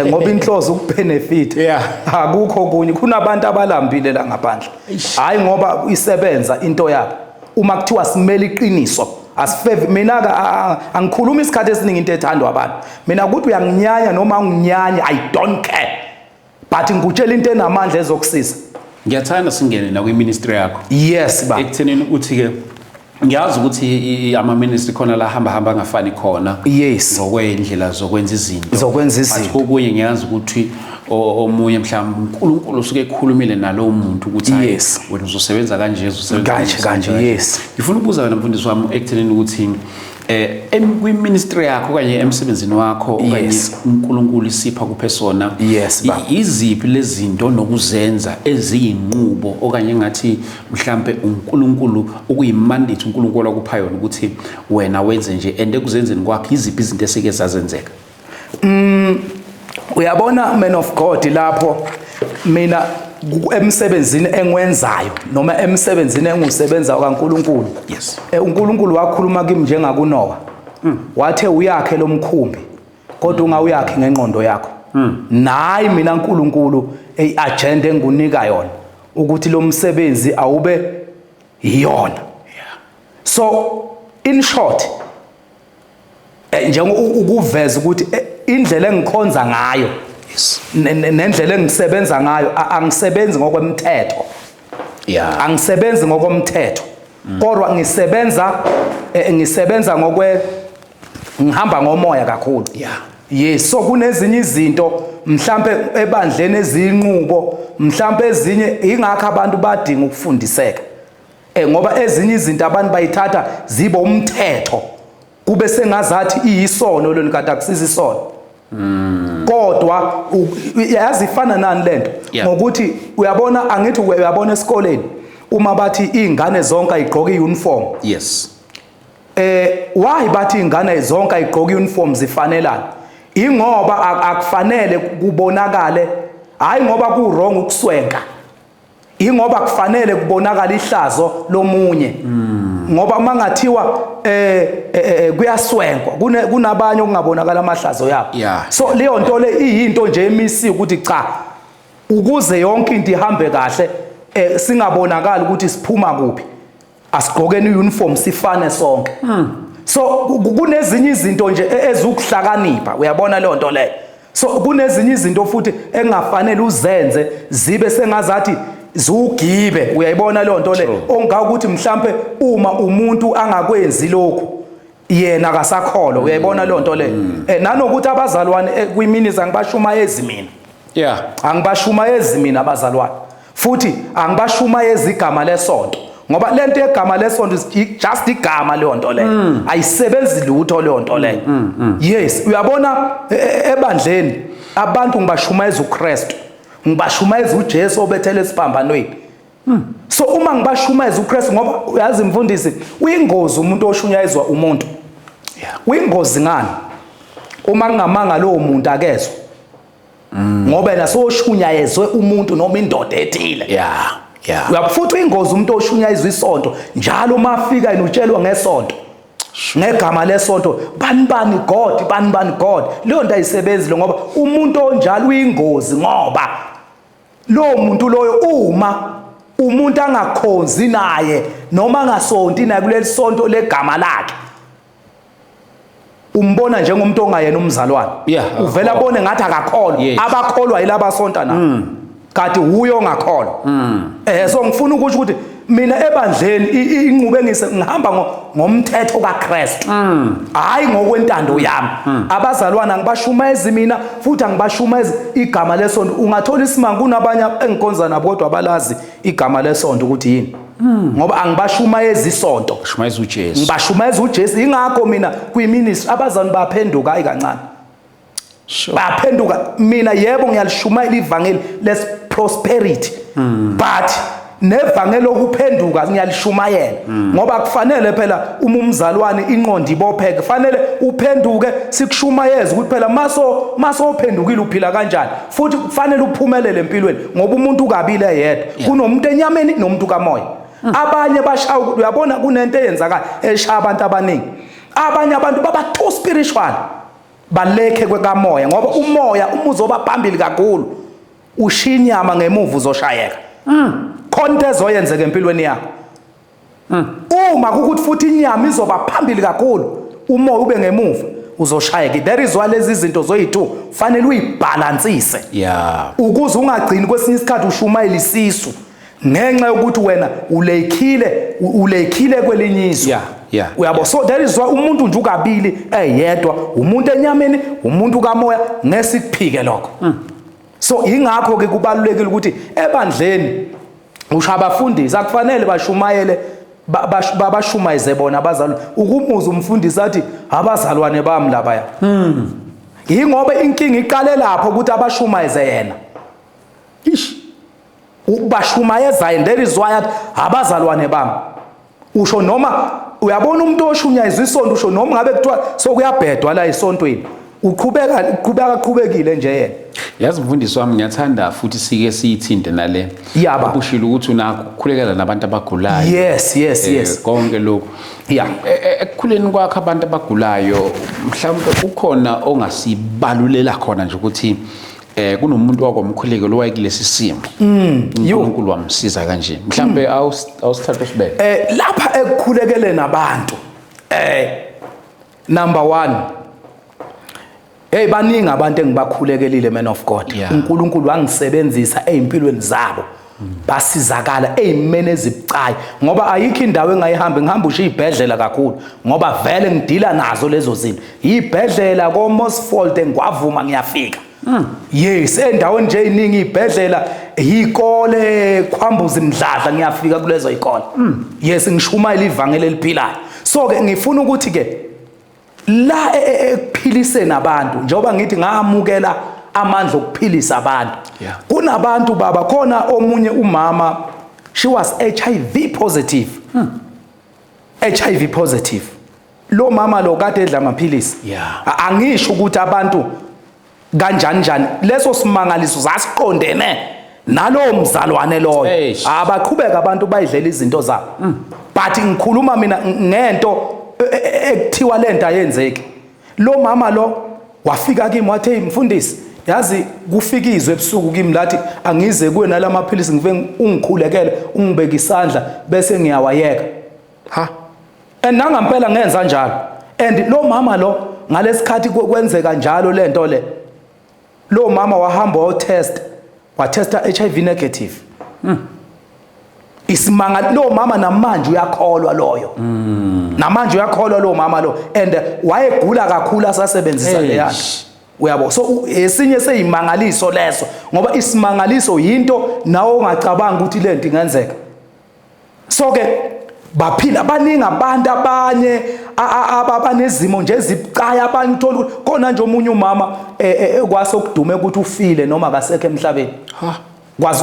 C: Ngoba inhloso ukubenefit. Akukho kunye, kunabantu abalambile la ngaphandle. Hayi ngoba isebenza into yabo. Uma kuthiwa simele iqiniso, asifevi. Mina ke angikhulumi isikhathi esiningi into ethandwa abantu. Mina ukuthi uyanginyanya noma unginyanya, I don't care, but ngikutshela into enamandla ezokusiza.
B: Ngiyathanda singene na kwi-ministry yakho.
C: Yes ba.
B: Ekuthenini uthi ke ngiyazi ukuthi ama-ministry khona la hamba hamba angafani khona. Ngokwendlela zokwenza izinto.
C: Zokwenza izinto.
B: But kokunye ngiyazi ukuthi omunye mhlawumbe uNkulunkulu usuke ekhulumile nalowo muntu ukuthi hayi, wena uzosebenza kanje, uzosebenza
C: Kanje,
B: kanje,
C: kanje,
B: kanje.
C: yes.
B: Ngifuna ukubuza wena mfundisi wami ekuthenini ukuthi Kwi-ministry yakho okanye emsebenzini wakho okanye uNkulunkulu isipha kuphe sona,
C: Yes, baba.
B: Iziphi lezi zinto nokuzenza eziyinqubo okanye engathi mhlambe uNkulunkulu ukuyimandate uNkulunkulu akupha yona ukuthi wena wenze nje, and ekuzenzeni kwakho iziphi izinto esike zazenzeka?
C: Uyabona, man of God, lapho mina emsebenzini engwenzayo noma emsebenzini engusebenza kaNkuluNkulu, uNkulunkulu wakhuluma kimi njengakuNoah, wathe uyakhe lo mkhumbi kodwa ungawuyakhi ngengqondo yakho. Nayi mina uNkulunkulu iagenda engunika yona ukuthi lo msebenzi awube iyona. So in short, njengo ukuveza ukuthi indlela engikhonza ngayo nendlela engisebenza ngayo, angisebenzi ngokwemthetho. Angisebenzi ngokomthetho, kodwa ngisebenza ngokwe ngihamba ngomoya kakhulu. Yes, so kunezinye izinto mhlambe ebandleni ezinqubo, mhlambe ezinye, ingakho abantu badinga ukufundiseka. Ngoba ezinye izinto abantu bayithatha zibe umthetho, kube sengazathi iyisono lona, kanti akusizi isono. Kodwa yazi ifana nani lento? Ngokuthi uyabona, angithi uyabona esikoleni uma bathi izingane zonke ayigqoke iuniform. Why bathi izingane zonke ayigqoke uniform zifanelana? Ingoba akufanele kubonakale, hayi ngoba ku wrong ukuswenka. Ingoba kufanele kubonakala ihlazo lomunye. Ngoba mangathiwa kuyaswenkwa, kunabanye okungabonakala amahlazo yabo. So leyo nto le iyinto nje emisiwe ukuthi cha, ukuze yonke into ihambe kahle, singabonakali ukuthi siphuma kuphi, asigqokeni uniform sifane sonke. So kunezinye izinto nje ezukuhlakanipha, uyabona leyo nto leyo. So kunezinye izinto futhi engafanele uzenze zibe sengazathi ziwugibe, uyayibona leyo nto le, ongawukuthi mhlambe uma umuntu angakwenzi lokhu yena akasakholwa, uyayibona leyo nto le. Nanokuthi abazalwane kwiministry angibashumayezi mina. Angibashumayezi mina abazalwane, futhi angibashumayezi igama lesonto, ngoba lento yegama lesonto is just igama leyo nto leyo, ayisebenzi lutho leyo nto leyo. Yes, uyabona, ebandleni abantu ngibashumayeza uKristu, ngibashumayeza uJesu obethele esiphambanweni. So uma ngibashumayeza uKristu, ngoba uyazi mfundisi, uyingozi umuntu oshunyayezwa umuntu. Uyingozi ngani? Uma kungamanga lowo muntu akezwe, ngoba yena soshunyayezwe umuntu noma indoda ethile. Uyafuthi uyingozi umuntu oshunyayezwe isonto njalo, uma afika yena utshelwa ngesonto, ngegama lesonto, bani bani God, bani bani God. Leyo nto ayisebenzi lo, ngoba umuntu onjalo uyingozi, ngoba lo muntu loyo uma umuntu angakhonzi naye noma angasonti naye kuleli sonto legama lakhe, umbona njengomuntu ongayena umzalwane. Uvela abone ngathi akakholwa. Abakholwa yilaba sonta nabo, kanti uyo ongakholwa. So ngifuna ukusho ukuthi mina ebandleni inqubo engise ngihamba ngomthetho kaKristu, hayi ngokwentando yami. Abazalwana angibashumayezi mina, futhi angibashumayezi igama lesonto. Ungathola isimanga, kunabanye engikhonza nabo kodwa abalazi igama lesonto ukuthi yini, ngoba angibashumayezi isonto.
B: Shumayeza uJesu.
C: Ngibashumayeza uJesu. Ingakho mina kwiministry abazalwane baphenduka hayi kancane. Baphenduka. Mina yebo ngiyalishumayela ivangeli les prosperity, but nevangeli lokuphenduka ngiyalishumayela, ngoba kufanele phela uma umzalwane inqondo ibopheke, kufanele uphenduke, sikushumayeze ukuthi phela maso uphendukile uphila kanjani, futhi kufanele uphumelele empilweni, ngoba umuntu ukabile yedwa. Kunomuntu enyameni nomuntu kamoya. Abanye bashaya, uyabona kunento eyenzakala eshaya abantu abaningi, abanye abantu baba too spiritual, balekhe kwekamoya, ngoba umoya uma uzoba phambili kakhulu ushiya inyama ngemuva, uzoshayeka, khona into ezoyenzeka empilweni yakho. Uma kukuthi futhi inyama izoba phambili kakhulu, umoya ube ngemuva, uzoshayeka. There is why lezi zinto zoyi-two fanele uyibhalansise, ukuze ungagcini kwesinye isikhathi ushumayela isisu ngenxa yokuthi wena ulekhile kwelinye izwe. Uyabo? So that is why umuntu nje ukabili eyedwa, umuntu enyameni, umuntu kamoya, ngesikuphike lokho. So ingakho ke kubalulekile ukuthi ebandleni usho abafundisi akufanele bashumayele. Babashumayeze bona abazalwane, ukumuza umfundisi athi abazalwane bami labaya. Yingoba inkinga iqale lapho ukuthi abashumayeze yena.
B: Ish.
C: Ubashumayeza yena, that is why athi abazalwane bami. Usho noma uyabona umuntu oshunyayizwa isonto, usho noma ngabe kuthiwa sokuyabhedwa la esontweni, uqhubeka uqhubeka qhubekile nje yena.
B: Yazi mfundisi wami, ngiyathanda futhi sike siyithinte nale.
C: Yaba.
B: Ubushilo ukuthi unakho ukukhulekela nabantu abagulayo.
C: Yes.
B: Konke lokhu. Ekukhuleni kwakho abantu abagulayo, mhlawumbe ukhona ongasibalulela khona nje ukuthi kunomuntu wakwamkhuleko lo wayekulesi simo. uNkulunkulu wamsiza kanje. Mhlawumbe awusithathe usibeke.
C: Lapha ekukhulekeleni abantu, number 1, hey, baningi abantu engibakhulekelile, man of God. uNkulunkulu wangisebenzisa ezimpilweni zabo. Basizakala ezimeni ezibucayi, ngoba ayikho indawo engayihamba, ngihamba ushiya ibhedlela kakhulu, ngoba vele ngidila nazo lezo zinto. Ibhedlela koMosfold engwavuma ngiyafika. Yes, endaweni nje eziningi ibhedlela, ikole Khwambuzi Mdladla ngiyafika kulezo ikole. Yes, ngishumayela ivangeli eliphilayo. So ke ngifuna ukuthi ke la ekuphiliseni abantu, njengoba ngithi ngamukela amandla okuphilisa abantu. Kunabantu baba, khona omunye umama, she was HIV positive. HIV positive. Lo mama lo kade edla amaphilisi. Angisho ukuthi abantu kanjani njani, leso simangaliso sasiqondene nalowo mzalwane loyo.
B: Eish.
C: Abaqhubeka abantu bayidlela izinto zabo. But ngikhuluma mina ngento ekuthiwa lento ayenzeki. Lo mama lo wafika kimi wathi, hey mfundisi, yazi kufika izwe ebusuku kimi lathi angize kuwe nalamaphilisi, ngive ungikhulekele, ungibeke isandla bese ngiyawayeka.
B: Ha.
C: And nangampela ngenza njalo. And lo mama lo ngalesikhathi kwenzeka njalo lento le, lo mama wahamba wayotest, watesta HIV negative. Isimanga, lo mama namanje uyakholwa loyo. Namanje uyakholwa lo mama lo, and wayegula kakhulu asasebenzisa leya nto. Uyabo, so esinye seyimangaliso leso, ngoba isimangaliso yinto nawe ongacabanga ukuthi lento ingenzeka. So ke baphila baningi abantu abanye abanezimo nje ezibucayi, abanye uthola ukuthi khona nje omunye umama kwase okudume ukuthi ufile noma akasekho emhlabeni.
B: Ha.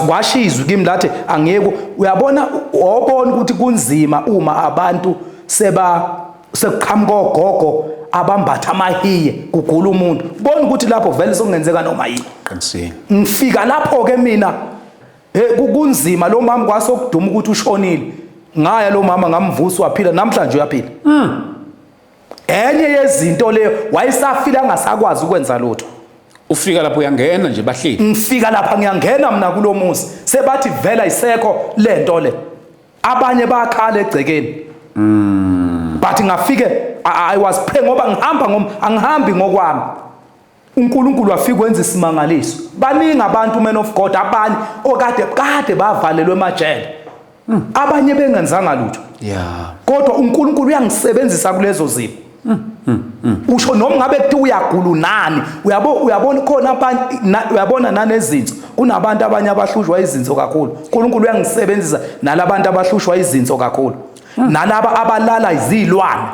C: Kwashizwe kimi lathi angiyeke. Uyabona, wabona ukuthi kunzima uma abantu sekuqhamuka ogogo abambatha amahiye kugula umuntu, bona ukuthi lapho vele sokungenzeka noma yini.
B: Qinisile.
C: Ngifika lapho ke mina, kunzima, lo mama kwase okuduma ukuthi ushonile. Ngaya lo mama ngamvusa waphila, namhlanje uyaphila. Enye yezinto leyo, wayesafila angasakwazi ukwenza lutho.
B: Ufika lapho uyangena nje bahleli.
C: Ngifika lapha ngiyangena mina kulomuzi, sebathi vela isekho lento le. Abanye bakhala egcekeni. But ngafike I was praying, ngoba ngihamba angihambi ngokwami. uNkulunkulu wafika wenza isimangaliso. Baningi abantu, men of God, abanye okade kade bavalelwe emajele. Abanye bengenzanga lutho. Kodwa uNkulunkulu uyangisebenzisa kulezo zimo. Usho noma ngabe kuthiwa uyagula unani, uyabona khona abanye, uyabona nanezinso. Kunabantu abanye abahlushwa izinso kakhulu. uNkulunkulu uyangisebenzisa nalabantu abahlushwa izinso kakhulu. Nalaba abalala izilwane.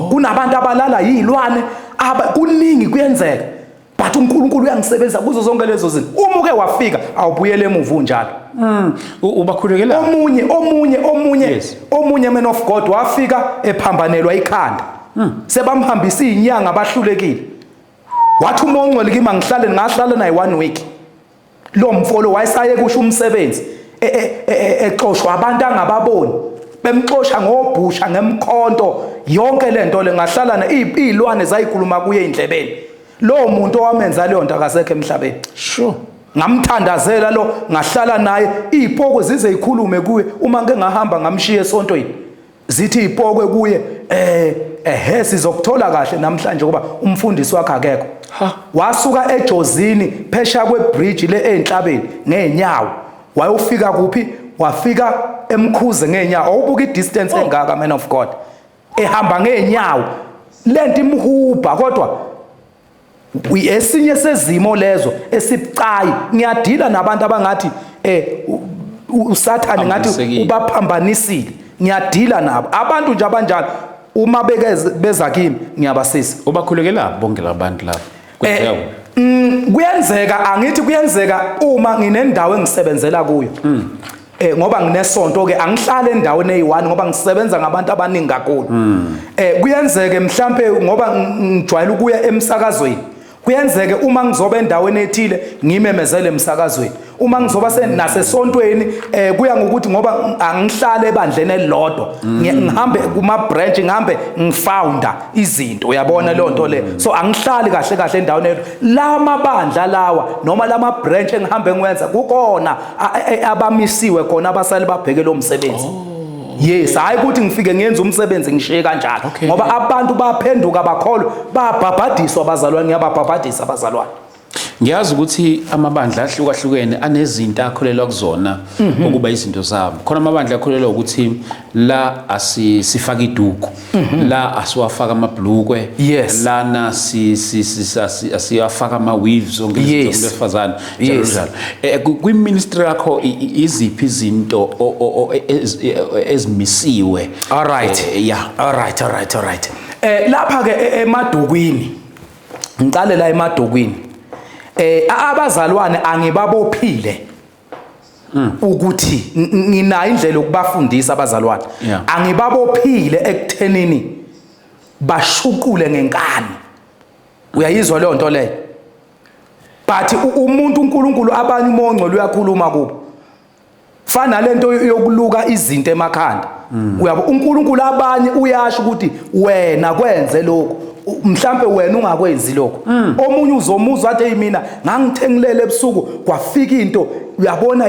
C: Kunabantu abalala izilwane, kuningi kuyenzeka. But uNkulunkulu uyangisebenzisa kuzo zonke lezo zinto. Uma uke wafika awubuyele emuva unjalo.
B: Ubakhulekela.
C: Omunye man of God wafika ephambanelwa ikhanda. Sebamhambisa izinyanga abahlulekile. Wathi uMoya oNgcwele kimi angihlale, ngahlala naye 1 week. Lo mfolo wayesaye kusho umsebenzi exoshwa abantu angababoni, bemxosha ngobhusha ngemkhonto, yonke lento le ngahlala na izilwane zayikhuluma kuye endlebeni. Lo muntu owamenza leyo nto akasekho emhlabeni. Ngamthandazela lo, ngahlala naye, izipoko zize ikhulume kuye. Uma ngike ngahamba ngamshiya esontweni, zithi izipoko kuye, sizokuthola kahle namhlanje ngoba umfundisi wakhe akekho. Wasuka eJozini phesha kwebridge le enhlabeni ngeenyawo, wayofika kuphi? Wafika eMkhuze ngeenyawo. Awubuka idistance engaka, man of God, ehamba ngeenyawo. Lento imhuba, kodwa esinye sezimo lezo esibucayi. Ngiyadila nabantu abangathi uSathane ngathi
B: Phambanisekile.
C: ubaphambanisile. Ngiyadila nabo abantu nje abanjalo, uma bekeze beza kimi ngiyabasiza.
B: Ubakhulekela bonke labantu laba? Kwenzeka?
C: Kuyenzeka, angithi kuyenzeka uma nginendawo engisebenzela kuyo. Ngoba nginesonto ke, angihlale endaweni eyi-1 ngoba ngisebenza ngabantu abaningi kakhulu. Kuyenzeke mhlambe ngoba ngijwayele ukuya emsakazweni. Kuyenzeke uma ngizoba endaweni ethile ngimemezele emsakazweni. Uma ngizoba nasesontweni, kuya ngokuthi ngoba angihlale ebandleni elilodwa. Ngihambe kuma branch, ngihambe ngifounder izinto, uyabona leyo nto le. So angihlali kahle kahle endaweni eyodwa. La mabandla lawa noma lama branch engihambe ngiwenza kukona abamisiwe khona abasale babheke lo msebenzi. Yes, hayi ukuthi ngifike ngiyenze umsebenzi ngishiye kanjalo. Ngoba abantu baphenduka bakholwa, babhabhadiswa abazalwane, ngiyababhabhadisa abazalwane.
B: Ngiyazi ukuthi amabandla ahlukahlukene anezinto akholelwa kuzona ukuba izinto zabo. Khona amabandla akholelwa ukuthi la asifaka iduku, la asiwafaka amabhlukwe, lana asiyafaka ama weaves, zonke izinto zesifazane, njalo njalo. Kwi ministry yakho iziphi izinto ezimisiwe?
C: All right.
B: Yeah.
C: All right, all right, all right. Lapha ke emadukwini. Ngiqale la emadukwini. Abazalwane angibabophile ukuthi nginayo indlela yokubafundisa abazalwane. Angibabophile ekuthenini bashuqule ngenkani. Uyayizwa leyo nto leyo? But umuntu uNkulunkulu abanye uMoya oNgcwele uyakhuluma kubo. Fana lento yokuluka izinto emakhanda. Uyabo uNkulunkulu abanye uyasho ukuthi wena kwenze lokho, mhlambe wena ungakwenzi lokho. Omunye uzomuzwa athi hey mina ngangithengilele ebusuku kwafika into, uyabona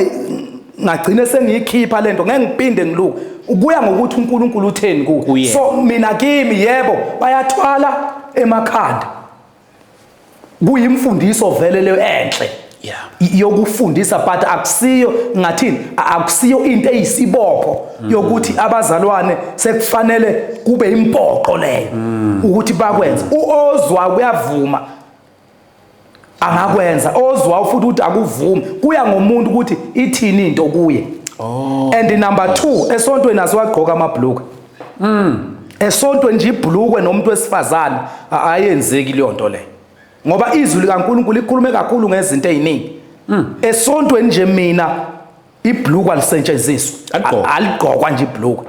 C: ngagcine sengiyikhipha lento, ngeke ngiphinde ngiluke. Kuya ngokuthi uNkulunkulu utheni kuwe.
B: Kuye.
C: So mina kimi yebo bayathwala emakhanda. Kuyimfundiso vele leyo enhle. Yokufundisa, but akusiyo ngathini, akusiyo into eyisibopho yokuthi abazalwane sekufanele kube impoqo leyo ukuthi bakwenze. Uozwa uyavuma angakwenza, ozwa futhi ukuthi akuvumi, kuya ngomuntu ukuthi ithini into kuye. And number 2, esontweni asiwagqoka amabhlukwe. Esontweni nje ibhlukwe nomuntu wesifazane ayenzeki leyo nto leyo. Ngoba izwi likaNkulunkulu likhulume kakhulu ngezinto eziningi. Esontweni nje mina ibhlukwe alisetshenziswa.
B: Aligqokwa.
C: Aligqokwa nje ibhlukwe.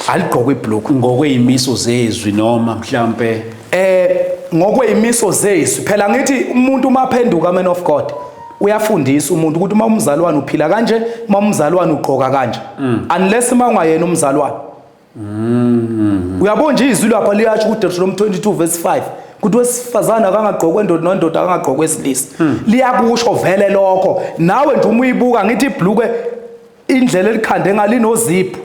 C: Aligqokwa ibhlukwe.
B: Ngokweyimiso zezwi noma mhlambe
C: ngokweyimiso zezwi. Phela ngithi umuntu uma phenduka, man of God, uyafundisa umuntu ukuthi uma umzalwane uphila kanje, uma umzalwane ugqoka kanje. Unless uma ungayena umzalwane. Uyabona nje izwi lapha liyasho ku Deuteronomy 22 verse 5 ukuthi wesifazane akangagqokwa endoda nondoda akangagqokwa esilisa. Liyakusho vele lokho. Nawe nje uma uyibuka ngithi ibhlukwe indlela elikhande ngalinoziphu.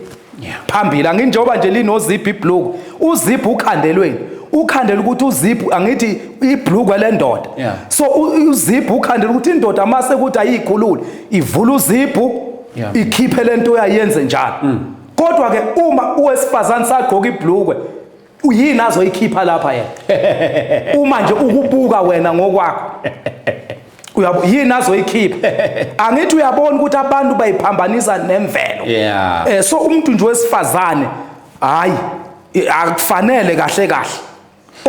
C: Phambili anginjengoba nje linoziphu ibhlukwe. Uziphu ukhandelweni. Ukhandela ukuthi uziphu angithi ibhlukwe lendoda. So uziphu ukhandela ukuthi indoda mase ukuthi ayikhulule, ivula uziphu, ikhiphe lento yayenze njalo. Kodwa ke uma uwesifazane sagqoka ibhlukwe, uyini azoyikhipha lapha yena? Uma nje ukubuka wena ngokwakho. Uyabo yini azoyikhipha? Angithi uyabona ukuthi abantu bayiphambanisa nemvelo. So umuntu nje wesifazane hayi akufanele kahle kahle.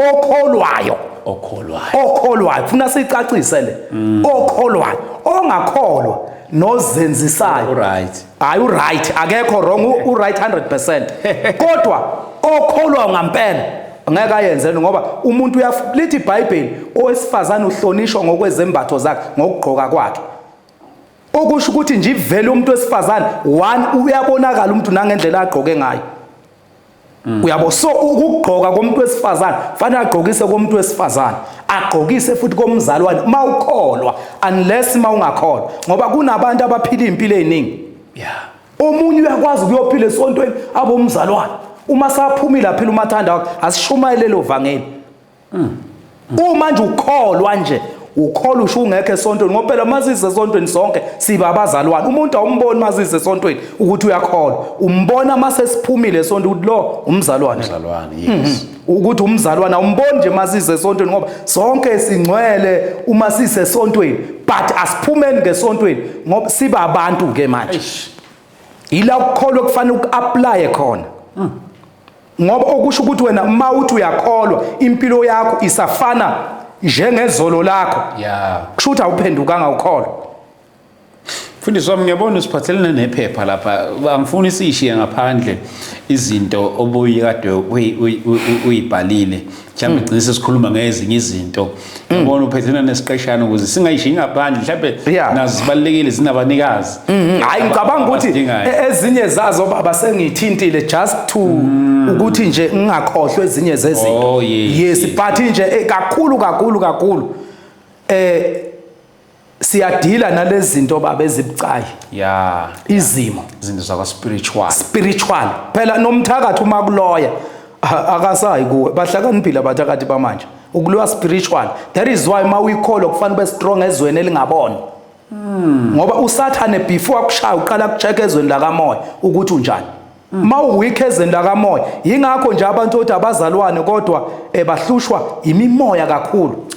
C: Okholwayo.
B: Okholwayo.
C: Okholwayo. Kufuna sicacise le. Okholwayo, ongakholwa nozenzisayo.
B: Uright.
C: Hayi uright, akekho wrong, uright 100%. Kodwa okholwa ngempela ngeke ayenze ngoba umuntu lithi iBhayibheli owesifazane uhlonishwa ngokwezembatho zakhe, ngokugqoka kwakhe. Okusho ukuthi nje ivele umuntu wesifazane one uyabonakala umuntu nangendlela agqoke ngayo. Uyabo, so ukugqoka komuntu wesifazane fanele agqokise komuntu wesifazane, agqokise futhi komzalwane mawukholwa, unless mawungakholwa, ngoba kunabantu abaphila impilo eziningi. Omunye uyakwazi ukuyophila esontweni abomzalwane, uma saphumile aphila umathanda wakhe, asishumayele lo vangeli. Uma nje ukholwa nje, ukholwa usho ungekho esontweni, ngoba phela masise esontweni sonke siba abazalwane. Umuntu awumboni masise esontweni ukuthi uyakholwa, umbona mase siphumile esontweni ukuthi lo umzalwane.
B: Umzalwane, yes.
C: Ukuthi umzalwane awumboni nje masise esontweni, ngoba sonke singcwele uma sise esontweni, but asiphumeni ngesontweni ngoba siba abantu ke manje.
B: Eish.
C: Ila ukukholwa kufanele uku-applye khona. Ngoba okusho ukuthi wena uma uthi uyakholwa impilo yakho isafana njengezolo lakho. Kusho ukuthi awuphendukanga ukholwa.
B: Mfundisi wami, ngiyabona usiphathelene nephepha lapha. Angifuni siyishiye ngaphandle izinto obuyikade uyibhalile. Mhlawumbe gcine sesikhuluma ngezinye izinto. Ngiyabona uphethelene nesiqeshana ukuze singayishiyi ngaphandle. Mhlawumbe nazo zibalulekile, zinabanikazi.
C: Hayi, ngicabanga ukuthi ezinye zazo baba sengiyithintile just to ukuthi nje ngingakhohlwa ezinye zezinto.
B: Oh, yes,
C: yes, but nje kakhulu kakhulu kakhulu siyadila nalezi zinto baba ezibucayi. Izimo.
B: Izinto zakwa spiritual.
C: Spiritual. Phela nomthakathi uma kuloya akasayi kuwe. Bahlakaniphile abathakathi bamanje. Ukuloya spiritual. That is why uma uyikholwa kufanele ube strong ezweni elingaboni. Ngoba uSathane before akushaya uqala ukucheck ezweni lakamoya ukuthi unjani. Uma uweak ezweni lakamoya, yingakho nje abantu othi abazalwane kodwa bahlushwa imimoya kakhulu.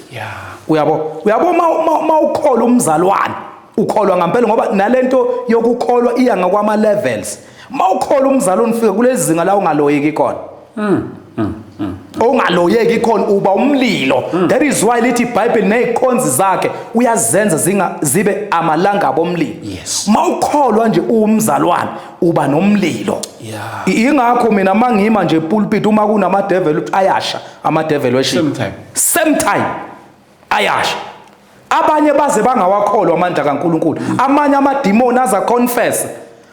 C: Uyabo? Uyabo uma ukholwa umzalwane, ukholwa ngempela ngoba nalento yokukholwa iya ngakwama levels. Uma ukholwa umzalwane ufika kulezi zinga la ungaloyiki khona. Ongaloyeki khona uba umlilo. That is why lithi iBhayibheli nezikhonzi zakhe uyazenza zibe amalanga bomlilo. Mawukholwa nje umzalwane uba nomlilo. Ingakho mina mangima nje pulpit uma kunama devil uthi ayasha ama devil worship.
B: Same time.
C: Same time ayasha. Abanye baze bangawakholwa amandla kaNkuluNkulu. Amanye amademoni aza confess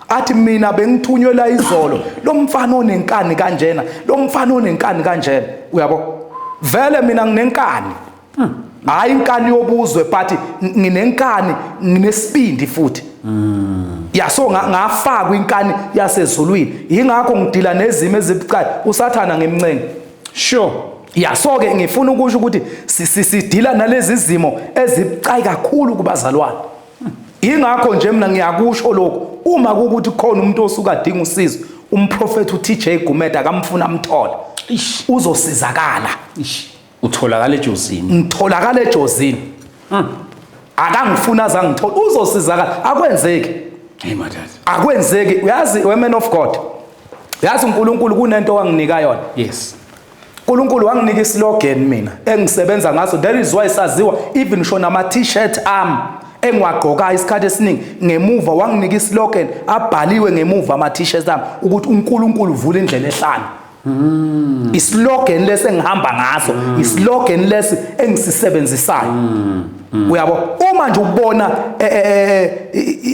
C: athi mina bengithunywe la izolo, lo mfana onenkani kanjena, lo mfana onenkani kanjena. Uyabo? Vele mina nginenkani. Hayi inkani yobuzwe, but nginenkani, nginesibindi futhi. Ya, so ngafakwa inkani yasezulwini. Yingakho ngidila nezimo ezibucayi. uSathana ngimncenga. Ya, so ke ngifuna ukusho ukuthi sidila nalezi zimo ezibucayi kakhulu kubazalwane. Ingakho nje mina ngiyakusho lokho, uma kukuthi khona umuntu osuka adinga usizo, umprofeti uTJ Gumede akamfuna amthole. Uzosizakala.
B: Ish. Utholakala eJozini.
C: Ngitholakala eJozini. Akangifuna azangithola, uzosizakala. Akwenzeki.
B: Hey madad.
C: Akwenzeki. Uyazi we man of God. Uyazi uNkulunkulu kunento wanginika yona. uNkulunkulu wanginika islogan mina engisebenza ngaso. That is why saziwa even shona ama t-shirt am engiwagqoka isikhathi esiningi ngemuva wanginika islogan abhaliwe ngemuva ama t-shirt am ukuthi uNkulunkulu uvula indlela ehlane. Islogan lesi engihamba ngaso, islogan lesi engisisebenzisayo. Uyabo, uma nje ubona,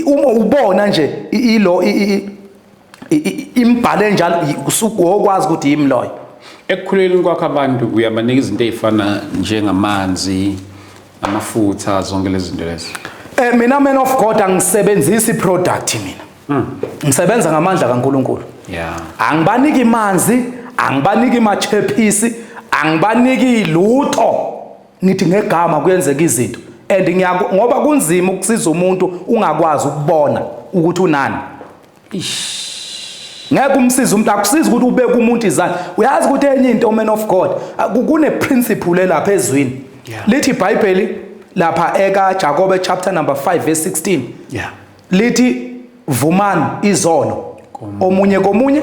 C: uma ubona nje ilo, imbhalo enjalo, usuku wokwazi ukuthi yimi loyo.
B: Ekukhuleleni kwakho abantu uyabanika izinto ezifana njengamanzi, amafutha, zonke lezi zinto lezi.
C: Mina man of God angisebenzisi product mina. Ngisebenza ngamandla kaNkuluNkulu. Angibaniki manzi, angibaniki machephisi, angibaniki lutho. Ngithi ngegama kuyenzeka izinto. And ngoba kunzima ukusiza umuntu ungakwazi ukubona ukuthi unani.
B: Ish.
C: Ngeke umsize umuntu, akusizi ukuthi ubeke umuntu izandla. Uyazi ukuthi enye into man of God, kune principle lapha ezwini. Lithi iBhayibheli lapha eka Jakobe chapter number 5 verse 16. Lithi vumani izono omunye komunye.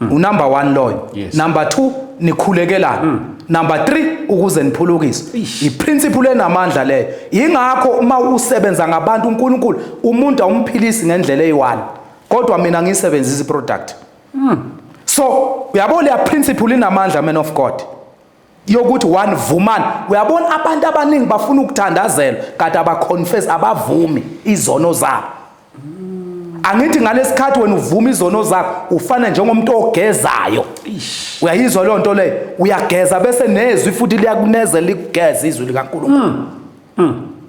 C: Unumber 1 loyo. Number 2 nikhulekelana. Number 3 ukuze niphulukiswe. Iprinciple enamandla leyo. Ingakho uma usebenza ngabantu uNkulunkulu umuntu awumphilisi ngendlela eyi-1. Kodwa mina ngisebenzisa iproduct. So uyabona le principle inamandla man of God. Yokuthi one vumani. Uyabona abantu abaningi bafuna ukuthandazela kanti abaconfess, abavumi izono zabo. Angithi ngalesikhathi wena uvuma izono zakho ufana njengomuntu ogezayo. Uyayizwa leyo nto leyo? Uyageza bese nezwi futhi liyakunezela likugeza izwi likaNkulunkulu.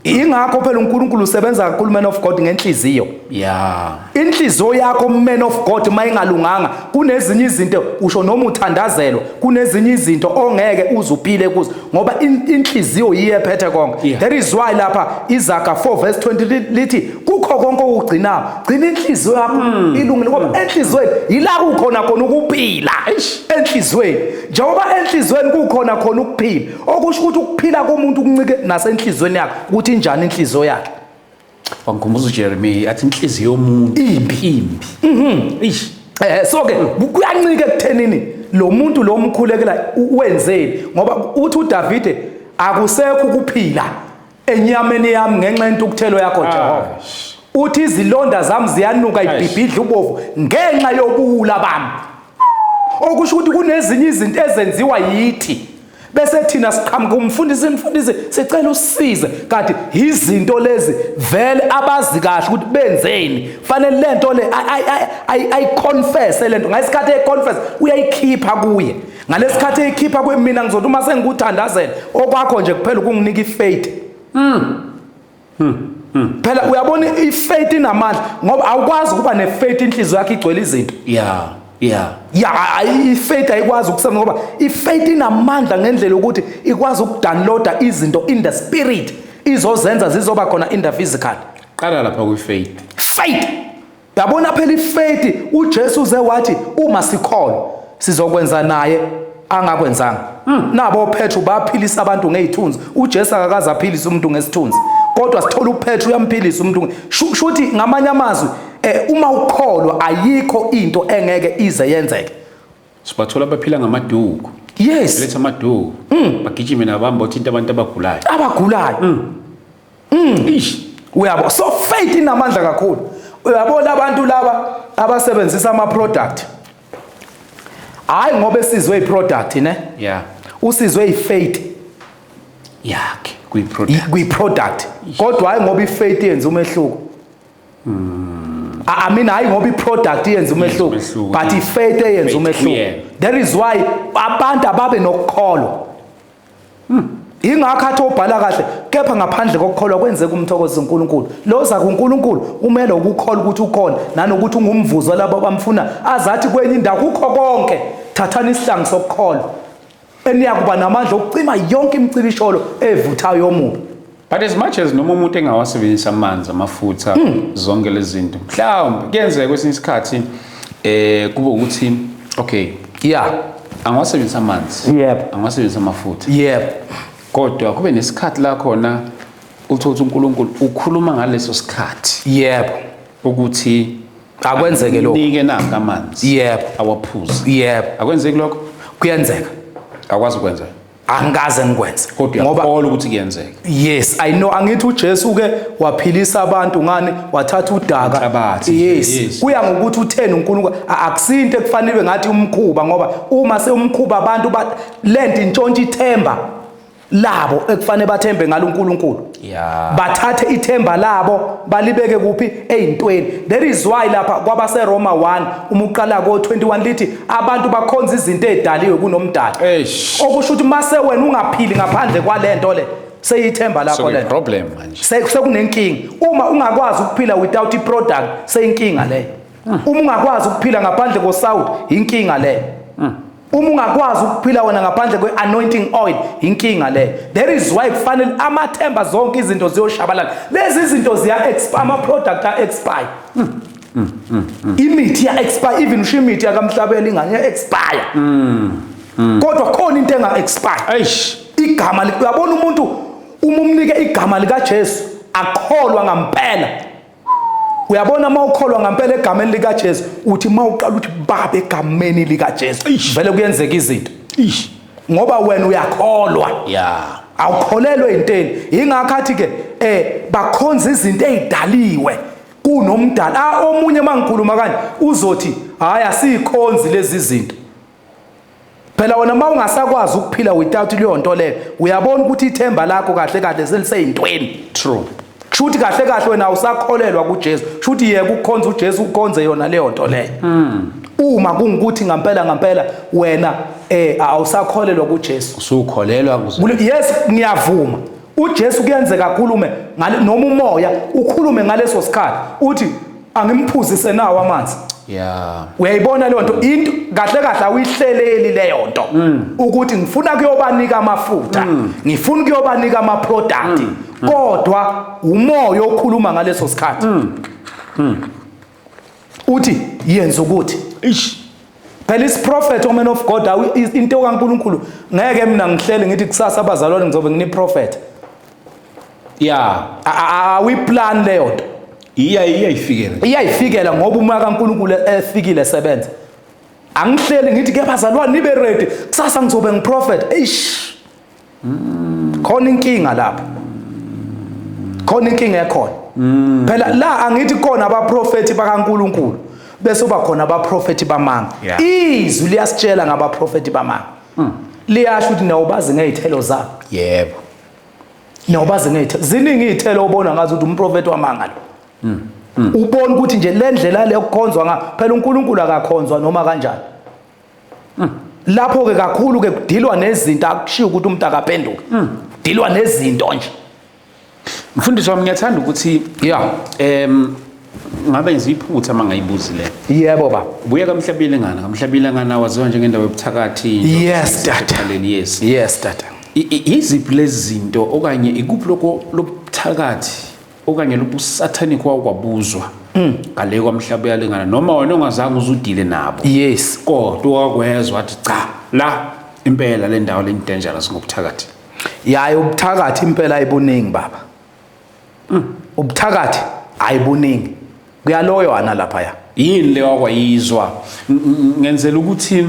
C: Ingakho phela uNkulunkulu usebenza kakhulu man of God ngenhliziyo. Inhliziyo yakho man of God mayingalunganga kunezinye izinto usho noma uthandazelwa kunezinye izinto ongeke uzuphile kuzo ngoba inhliziyo yiye ephethe konke. That is why lapha Izaga 4 verse 20 lithi kukho konke okugcinayo gcina inhliziyo yakho ilungile ngoba enhliziyweni yila kukhona khona ukuphila. Enhliziyweni njengoba enhliziyweni kukhona khona ukuphila okusho ukuthi ukuphila komuntu kuncike nasenhliziyweni yakhe ukuthi injani inhliziyo yakhe.
B: Wangikhumbuza uJeremiah athi inhliziyo yomuntu
C: imbi
B: imbi. Eish.
C: So ke kuyancika ekuthenini lo muntu lo mkhulekela wenzeni, ngoba uthi uDavide akusekho ukuphila enyameni yami ngenxa yentukuthelo yakho Jehova. Uthi izilonda zami ziyanuka ibhibhidla ubovu ngenxa yobuwula bami. Okusho ukuthi kunezinye izinto ezenziwa yithi bese thina siqhamuka umfundisi, mfundisi sicela usize, kanti izinto lezi vele abazi kahle ukuthi benzeni. Fanele lento le ayiconfess lento, ngayisikhathi eyiconfess uyayikhipha kuye. Ngalesikhathi eyikhipha kuye, mina ngizothi uma sengikuthandazela okwakho nje kuphela ukunginika ifaith. Phela uyabona ifaith inamandla, ngoba awukwazi ukuba nefaith inhliziyo yakho igcwele izinto.
B: Yeah.
C: Ya, ifaith ayikwazi ukusebenza, ngoba ifaith inamandla ngendlela ukuthi ikwazi ukudownloada izinto in the spirit, izozenza zizoba khona in the physical.
B: Qala lapha kwi-faith.
C: Faith. Yabona phela ifaith, uJesu uze wathi uma sikholwa sizokwenza naye angakwenzanga. Nabo Petru baphilisa abantu ngezithunzi. uJesu akakaze aphilise umuntu ngesithunzi, kodwa sithola uPetru uyamphilisa umuntu. Shuthi ngamanye amazwi, uma ukholwa ayikho into engeke ize yenzeke.
B: Sibathola baphila ngamaduku. Letha amaduku. Bagijime nabamba othinta abantu abagulayo.
C: Abagulayo.
B: Ish.
C: Uyabo, so faith inamandla kakhulu. Uyabona abantu laba abasebenzisa ama product, hayi ngoba esizwe iproduct ne, usizwe ifaith
B: yakhe kuyi-product.
C: Kuyi-product, kodwa hayi ngoba ifaith yenza umehluko. I mean, hayi ngoba iproduct yenza umehluko,
B: umehluko,
C: but ifaith eyenza
B: Faith
C: umehluko.
B: kuyena.
C: That is why abantu ababe nokukholwa. Ingakho athi obhala kahle, kepha ngaphandle kokukholwa kwenzeka umthokozo uNkulunkulu. Lo za kuNkulunkulu umele ukukholwa ukuthi ukhona, nanokuthi ungumvuzo labo abamfuna. Azathi kwenye indawo kukho konke, thathani isihlangu sokukholwa eniyakuba namandla okucima yonke imicibisholo evuthayo yomubi.
B: But as much as noma umuntu engawasebenzisa amanzi, amafutha, zonke lezi zinto, mhlawumbe kuyenzeka kwesinye isikhathi kube ukuthi okay, angawasebenzisa amanzi, angawasebenzisa amafutha, kodwa kube nesikhathi la khona uthola ukuthi uNkulunkulu ukhuluma ngaleso sikhathi ukuthi
C: akwenzeke lokho,
B: nike nanka amanzi, awaphuze. Akwenzeki lokho?
C: Kuyenzeka.
B: Akwazi ukwenza?
C: Angikaze ngikwenze.
B: Kodwa
C: ngoba
B: uyakholwa ukuthi kuyenzeka?
C: Yes, I know. Angithi uJesu ke waphilisa abantu ngani? Wathatha udaka.
B: Inhlabathi.
C: Yes. Kuya ngokuthi utheni uNkulunkulu. Akusinto ekufanele ngathi umkhuba, ngoba uma sewumkhuba abantu lento intshontsha ithemba labo ekufanele bathembe ngalo uNkulunkulu. Bathathe ithemba labo balibeke kuphi? Eyintweni. That is why lapha kwabaseRoma 1 uma uqala ko 21 lithi abantu bakhonza izinto ezidaliwe kunomdali.
B: Eish.
C: Okusho ukuthi mase wena ungaphili ngaphandle kwalento le, seyithemba lakho
B: So
C: lento.
B: problem manje.
C: Sekunenkinga. Uma ungakwazi ukuphila without iproduct, seyinkinga leyo. Uma ungakwazi ukuphila ngaphandle kosawuti, inkinga leyo. Uma ungakwazi ukuphila wena ngaphandle kwe-anointing oil, inkinga leyo. That is why kufanele amathemba zonke izinto ziyoshabalala. Lezi zinto ziya expire, ama product a expire. Imithi ya expire, even usho imithi yakamhlabela ingane ya expire. Kodwa khona into enga expire.
B: Eish.
C: Igama uyabona umuntu uma umnike igama lika Jesu akholwa ngampela. Uyabona uma ukholwa ngampela egameni lika Jesu, uthi uma uqala uthi Baba egameni lika Jesu,
B: Eish.
C: vele kuyenzeka izinto.
B: Eish.
C: Ngoba wena uyakholwa. Awukholelwe enteni. Ingakho athi ke bakhonza izinto ezidaliwe kunomdali. Omunye mangikhuluma kanje uzothi hayi asikhonzi lezi zinto. Phela wena uma ungasakwazi ukuphila without leyo nto leyo, uyabona ukuthi ithemba lakho kahle kahle seliseyintweni.
B: True.
C: Kushuthi kahle kahle wena awusakholelwa kuJesu. Kushuthi yeka ukukhonza uJesu, ukhonze yona leyo nto leyo. Uma kungukuthi ngampela ngampela wena awusakholelwa kuJesu.
B: Usukholelwa kuze.
C: Yes, ngiyavuma. uJesu kuyenzeka akhulume ngale, noma umoya ukhulume ngaleso sikhathi uthi angimphuzise nawo amanzi. Uyayibona leyo nto, into kahle kahle awuyihleleli leyo nto. Ukuthi ngifuna kuyobanika amafutha, ngifuna kuyobanika ama product, kodwa umoya okhuluma ngaleso sikhathi. Uthi yenza ukuthi.
B: Eish.
C: Phela isiprofet, o man of God, into kaNkuluNkulu ngeke mina ngihlele ngithi kusasa abazalwane ngizobe ngini prophet.
B: Yeah.
C: Awuyiplan leyo nto.
B: Iyayifikela.
C: Iyayifikela ngoba umoya kaNkulunkulu efikile sebenza. Angihleli ngithi ke bazalwane nibe ready, kusasa ngizobe ngiprophet. Eish. Khona inkinga lapha. Khona inkinga ekhona. Phela la angithi khona abaprofeti bakaNkulunkulu bese uba khona abaprofeti bamanga. Izwi liyasitshela ngabaprofeti bamanga. Liyasho ukuthi nawubazi ngezithelo zabo.
B: Yebo.
C: Nawubazi ngezithelo. Ziningi izithelo obona ngazo ukuthi umprofeti wamanga lo. Ubona ukuthi nje le ndlela le ukukhonzwa nga phela uNkulunkulu akakhonzwa noma kanjani. Lapho ke kakhulu ke kudilwa nezinto, akushiwo ukuthi umuntu akaphenduke. Kudilwa nezinto nje.
B: Mfundisi wami, ngiyathanda ukuthi ngabe ngiziphutha mangayibuzi le.
C: Yebo baba.
B: Ubuye kaMhlabile ngana, kaMhlabile ngana waziwa njengendawo yobuthakathi.
C: Yes tata.
B: Yes.
C: Yes tata.
B: Yiziphi lezi zinto okanye ikuphi lokho lobuthakathi okanye lobusathanic wakwabuzwa ngale kwaMhlabuyalingana noma wena ongazange uzudile nabo?
C: Yes.
B: Kodwa wakwezwa wathi cha, la impela le ndawo le dangerous ngobuthakathi.
C: Yayi, ubuthakathi impela ayibuningi baba. Ubuthakathi ayibuningi. Kuyaloywana lapha ya.
B: Yini le wakwayizwa? Ngenzela ukuthi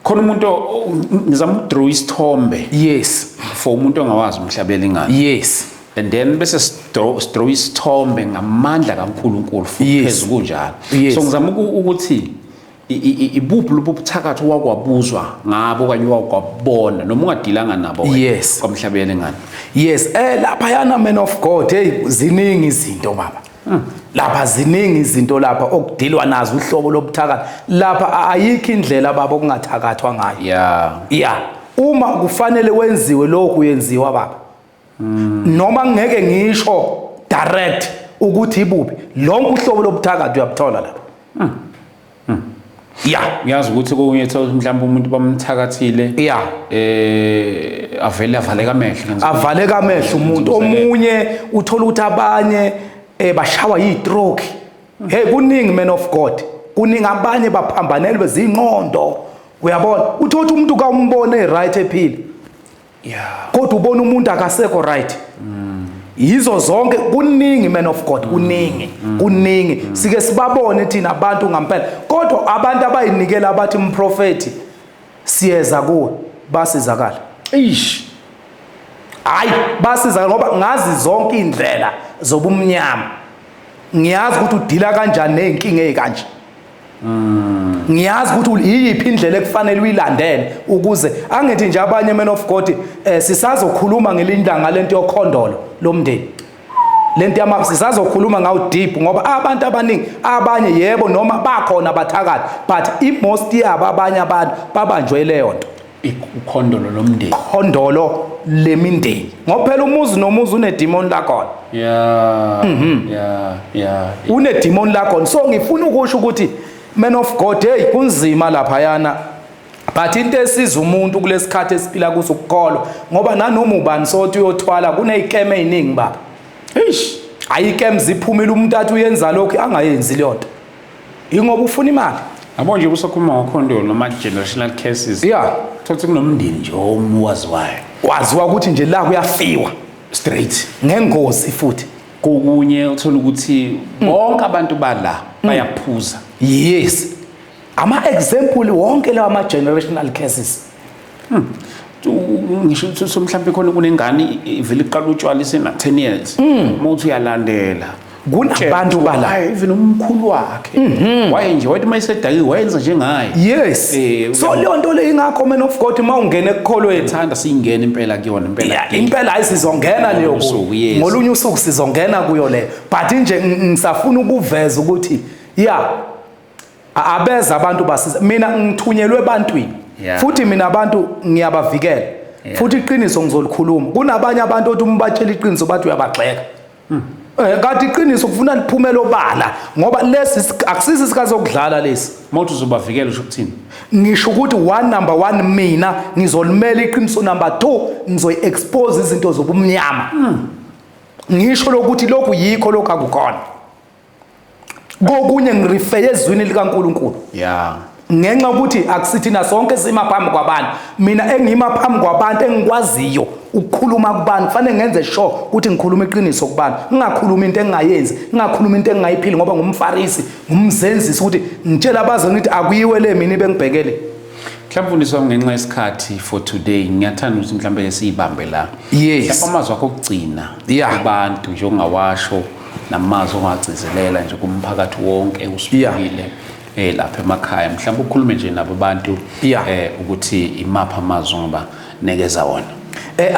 B: khona umuntu ngizama ukudraw isithombe for umuntu ongawazi uMhlabuyalingana. And then bese sidraw isithombe ngamandla kaNkulunkulu futhi phezulu kunjalo. So ngizama ukuthi ibuphi lobu buthakathi wakwabuzwa ngabo okanye wakwabona noma ungadilanga nabo wena kwaMhlabuyalingana?
C: Yes, lapha yana, man of God, hey, ziningi izinto baba. Lapha ziningi izinto lapha okudilwa nazo, uhlobo lobuthakathi. Lapha ayikho indlela baba okungathakathwa ngayo. Yeah. Uma kufanele wenziwe lokhu yenziwa baba. Noma ngeke ngisho direct ukuthi ibubi, lonke uhlobo lobuthakathi uyabuthola lapha. Yeah.
B: Ngiyazi ukuthi kokunye thola mhlawumbe umuntu bamthakathile. Avele avaleka amehlo ngenza.
C: Avaleka amehlo umuntu.
B: Umzekelo.
C: Omunye uthola ukuthi abanye bashawa yi-stroke. Hey, kuningi, man of God. Kuningi, abanye baphambanelwe zingqondo. Uyabona? Uthola ukuthi umuntu kawumbone right ephila. Kodwa ubona umuntu akasekho right. Yizo zonke, kuningi, man of God, kuningi, kuningi. Sike sibabone thina abantu ngempela. Kodwa abantu abayinikela abathi umprofeti siyeza kuwe, basizakala.
B: Eish.
C: Hayi, basizakala ngoba ngazi zonke indlela zobumnyama. Ngiyazi ukuthi udila kanjani nezinkinga ezikanje. Ngiyazi ukuthi iyiphi indlela ekufanele uyilandele ukuze angithi nje abanye, men of God, sisazokhuluma ngelinye ilanga ngalento yokhondolo lomndeni. Lento yama sisazokhuluma ngawo deep ngoba abantu abaningi abanye yebo noma bakhona bathakathi, but i-most yabo abanye abantu babanjwe leyo nto.
B: Ukhondolo lomndeni.
C: Khondolo lemindeni. Ngoba phela umuzi nomuzi unedemon lakhona. Unedemon lakhona. So ngifuna ukusho ukuthi, man of God, hey, kunzima lapha yana. But into esiza umuntu kulesikhathi esiphila kuso ukukholwa, ngoba nanoma ubani sothi uyothwala kunezikeme eziningi baba.
B: Eish.
C: Ayikeme ziphumile, umuntu athi uyenza lokhu angayenzi leyo nto. Ingoba ufuna imali.
B: Yabo nje usakhuluma ngokhondolo noma generational curses. Thothi kunomndeni nje omuwaziwayo.
C: Waziwa ukuthi nje la kuyafiwa
B: straight.
C: Ngengozi futhi.
B: Kokunye uthola ukuthi bonke abantu bala bayaphuza.
C: Yes. Ama example wonke lawa ama generational curses.
B: Ngisho ukuthi mhlawumbe khona kunengane ivele iqala utshwala isena 10 years. Uma uthi uyalandela
C: Kunabantu bala.
B: Hayi, even umkhulu wakhe waye nje wathi mayisedakiwe wayenza njengaye.
C: Yes. So leyo nto le ingakho, man of God, mawungena ekukholweni.
B: Thanda siyingena impela kuyona impela.
C: Yeah, impela hayi sizongena leyo
B: Ngolunye usuku, yes.
C: Ngolunye usuku sizongena kuyo leyo. But nje ngisafuna ukuveza ukuthi yeah, abeza abantu basiza. Mina ngithunyelwe ebantwini. Futhi mina abantu ngiyabavikela. Futhi iqiniso ngizolikhuluma. Kunabanye abantu othi uma ubatshela iqiniso bathi uyabagxeka. Kanti iqiniso kufuna liphumele obala ngoba lesi akusisi isikhathi sokudlala lesi.
B: Mawuthi uzobavikela usho ukuthini?
C: Ngisho ukuthi one, number 1, mina ngizolimela iqiniso, number 2 ngizoyi-expose izinto zobumnyama. Ngisho lokuthi lokhu yikho, lokhu akukhona. Kokunye ngirefeye ezwini likaNkuluNkulu. Ngenxa ukuthi akusithina sonke sima phambi kwabantu. Mina engima phambi kwabantu engikwaziyo Ukukhuluma kubantu kufanele ngenze sure ukuthi ngikhuluma iqiniso kubantu, ngingakhulumi into engingayenzi, ngingakhulumi into engingayiphili, ngoba ngumfarisi, ngumzenzisi, ukuthi ngitshela abazi ngithi akuyiwe le mina ibengibhekele.
B: Mhlawumbe mfundisi wami, ngenxa yesikhathi for today, ngiyathanda ukuthi mhlawumbe ke siyibambe la.
C: Yes.
B: Mhlawumbe amazwi akho okugcina
C: Yeah.
B: kubantu nje ongawasho, namazwi ongagcizelela nje kumphakathi wonke usibukile lapha emakhaya, mhlawumbe ukhulume nje nabo abantu
C: Yeah.
B: Ukuthi imaphi amazwi ngoba nikeza wona.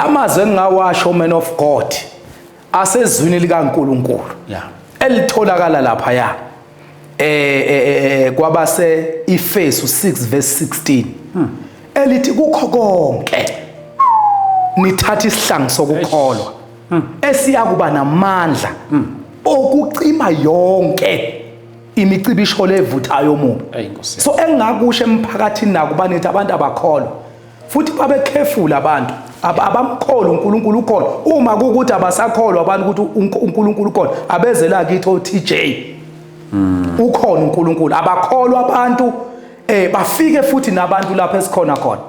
C: Amazwi engingawasho, man of God, asezwini likaNkuluNkulu elitholakala lapha ya kwabase Efesu 6 verse 16, elithi kukho konke nithatha isihlangu sokukholwa esiyakuba namandla okucima yonke imicibisho levuthayo omubi.
B: Ey Nkosi.
C: So engingakusho emphakathini nakuba nithi abantu abakholwa futhi babe careful, abantu abamkholwa uNkulunkulu ukhona. Uma kukuthi abasakholwa abantu ukuthi uNkulunkulu ukhona, abeze la kithi o TJ, ukhona uNkulunkulu. Abakholwa abantu, bafike futhi nabantu lapha esikhona khona,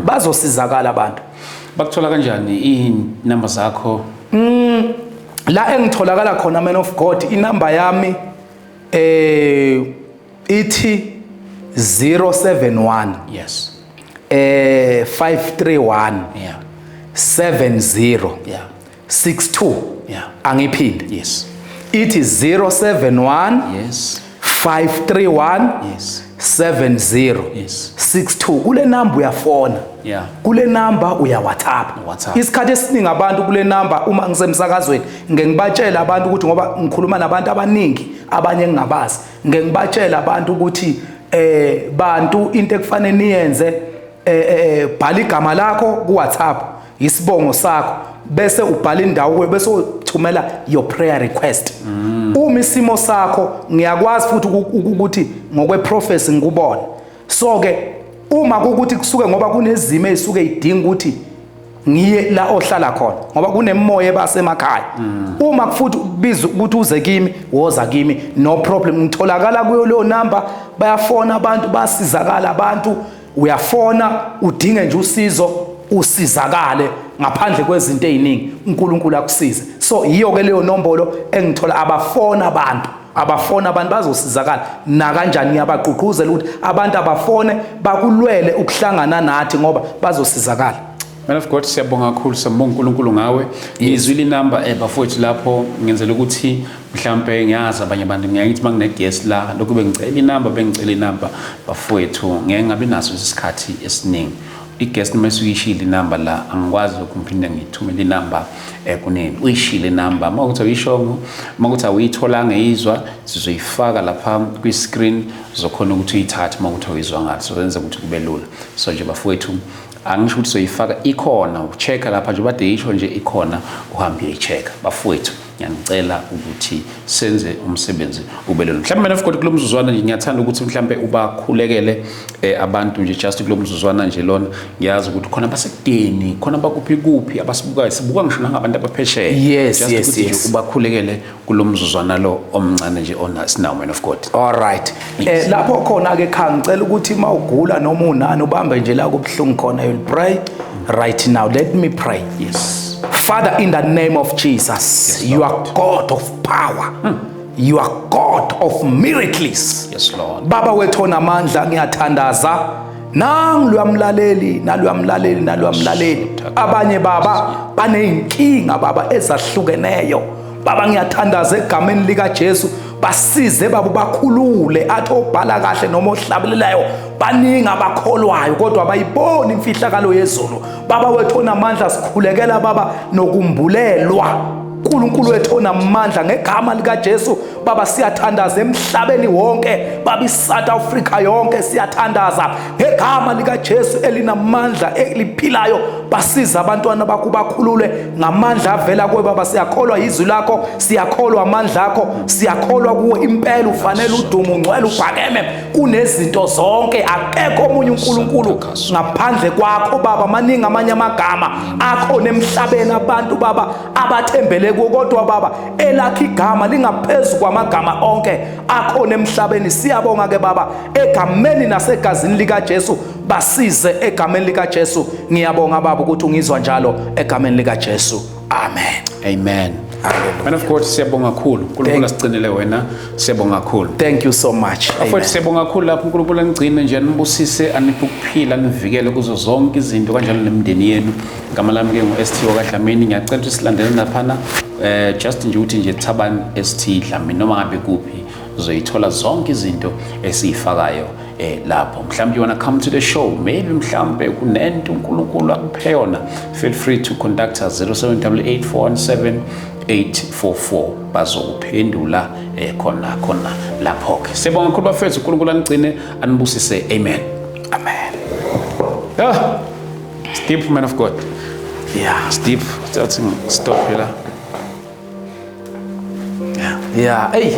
C: bazosizakala abantu.
B: Bakuthola kanjani, inamba zakho?
C: La engitholakala khona, man of God, inamba yami ithi 071 531 70 62. Angiphinde. Ithi 071 531 70 62. Kule namba uyafona, kule namba uya WhatsApp.
B: WhatsApp.
C: Isikhathi esiningi abantu kule namba, uma ngisemsakazweni, ngeke ngibatshela abantu ukuthi, ngoba ngikhuluma nabantu abaningi abanye engingabazi, ngeke ngibatshela abantu ukuthi bantu, into ekufanele niyenze, bhala igama lakho ku WhatsApp, isibongo sakho, bese ubhala indawo kuyo, bese uthumela your prayer request. Uma isimo sakho ngiyakwazi futhi ukuthi ngokwe prophecy ngikubona. So ke uma kukuthi kusuke, ngoba kunezimo ezisuke idinga ukuthi ngiye la ohlala khona, ngoba kunemoya ebasemakhaya, uma futhi kubiza ukuthi uze kimi, woza kimi, no problem. Ngitholakala kuyo leyo number. Bayafona abantu, basizakala abantu. Uyafona udinge nje usizo, usizakale ngaphandle kwezinto eziningi, uNkulunkulu akusize. So yiyo ke leyo nombolo engithola. Abafona abantu, abafona abantu bazosizakala na kanjani. Ngiyabagqugquzela ukuthi abantu abafone, bakulwele ukuhlangana nathi ngoba bazosizakala.
B: Man of God, siyabonga kakhulu, siyabonga uNkulunkulu ngawe. Ngizwile inamba, bafowethu, lapho ngenzela ukuthi mhlambe ngiyazi abanye abantu ngiyayithi mangine guest la lokhu bengicela inamba, bengicela inamba. Bafowethu, ngeke ngabe naso isikhathi esiningi. I-guest noma esuyishile inamba la, angikwazi ukuphinde ngithumele inamba kunini. Uyishile inamba, uma ukuthi awuyishongo, uma ukuthi awuyitholanga izwa, sizoyifaka lapha kwi-screen, uzokhona ukuthi uyithathe uma ukuthi awuyizwa ngathi, sozenza ukuthi kube lula. So nje bafowethu, angisho ukuthi soyifaka, ikhona, ucheck-a lapha nje bade isho nje ikhona, uhambe uyoyi-check-a. Bafowethu, ngiyanicela ukuthi senze umsebenzi ube lula. Mhlawumbe, man of God, kulo mzuzwana nje ngiyathanda ukuthi mhlawumbe ubakhulekele abantu nje, just kulo mzuzwana nje lona. Ngiyazi ukuthi khona basekudeni, khona bakuphi kuphi abasibukayo, sibuka ngisho nangabantu abaphesheya. Just ukuthi nje ubakhulekele kulo mzuzwana lo omncane nje ona sinawo, man of God.
C: All right. Lapho khona ke cha, ngicela ukuthi mawugula noma unani, ubambe nje la kubuhlungu khona. You'll pray right now. Let me pray.
B: Yes.
C: Father, in the name of Jesus,
B: Yes,
C: you are
B: Lord.
C: God of power. You are God of miracles.
B: Yes, Lord.
C: Baba wethu onamandla, ngiyathandaza. Nangu luyamlaleli, naluyamlaleli, naluyamlaleli. Abanye baba baneyinkinga baba ezahlukeneyo. Baba, ngiyathandaza egameni lika Jesu, basize baba, bakhulule. Athi obhala kahle noma ohlabelelayo, baningi abakholwayo kodwa abayiboni imfihlakalo yezulu. Baba wethu onamandla, sikhulekela baba nokumbulelwa. uNkulunkulu wethu onamandla, ngegama lika Jesu baba, siyathandaza emhlabeni wonke baba, iSouth Africa yonke, siyathandaza ngegama lika Jesu elinamandla eliphilayo. Basiza abantwana bakho, bakhulule ngamandla avela kuwe baba. Siyakholwa izwi lakho, siyakholwa amandla akho, siyakholwa kuwe. Impela ufanele udumo, ungcwele, uphakeme kunezinto zonke. Akekho omunye uNkulunkulu ngaphandle kwakho baba. Maningi amanye amagama akhona emhlabeni abantu baba abathembele kuwo, kodwa baba, elakho igama lingaphezu kwamagama onke akhona emhlabeni. Siyabonga ke baba, egameni nasegazini lika Jesu. Basize egameni lika Jesu. Ngiyabonga Baba ukuthi ungizwa njalo egameni lika Jesu. Amen.
B: Amen. Man of God, siyabonga kakhulu. uNkulunkulu asigcinele wena. Siyabonga kakhulu.
C: Thank you so much.
B: Bafowethu, siyabonga kakhulu lapho. uNkulunkulu anigcine nje, anibusise, aniphe ukuphila, anivikele kuzo zonke izinto kanjalo nemindeni yenu. Igama lami ke ngu-ST wakaDlamini. Ngiyacela ukuthi silandele laphana, just nje ukuthi nje Thabani ST Dlamini, noma ngabe kuphi uzoyithola zonke izinto esiyifakayo lapho. Mhlawumbe you wanna come to the show, maybe mhlawumbe kunento uNkulunkulu akuphe yona, feel free to contact us 0788 417 844, bazokuphendula khona khona lapho ke. Siyabonga kakhulu bafethu, uNkulunkulu anigcine, anibusise. Amen.
C: Amen.
B: Yeah. It's deep, man of God. It's deep. Stop la.
C: Yeah, hey.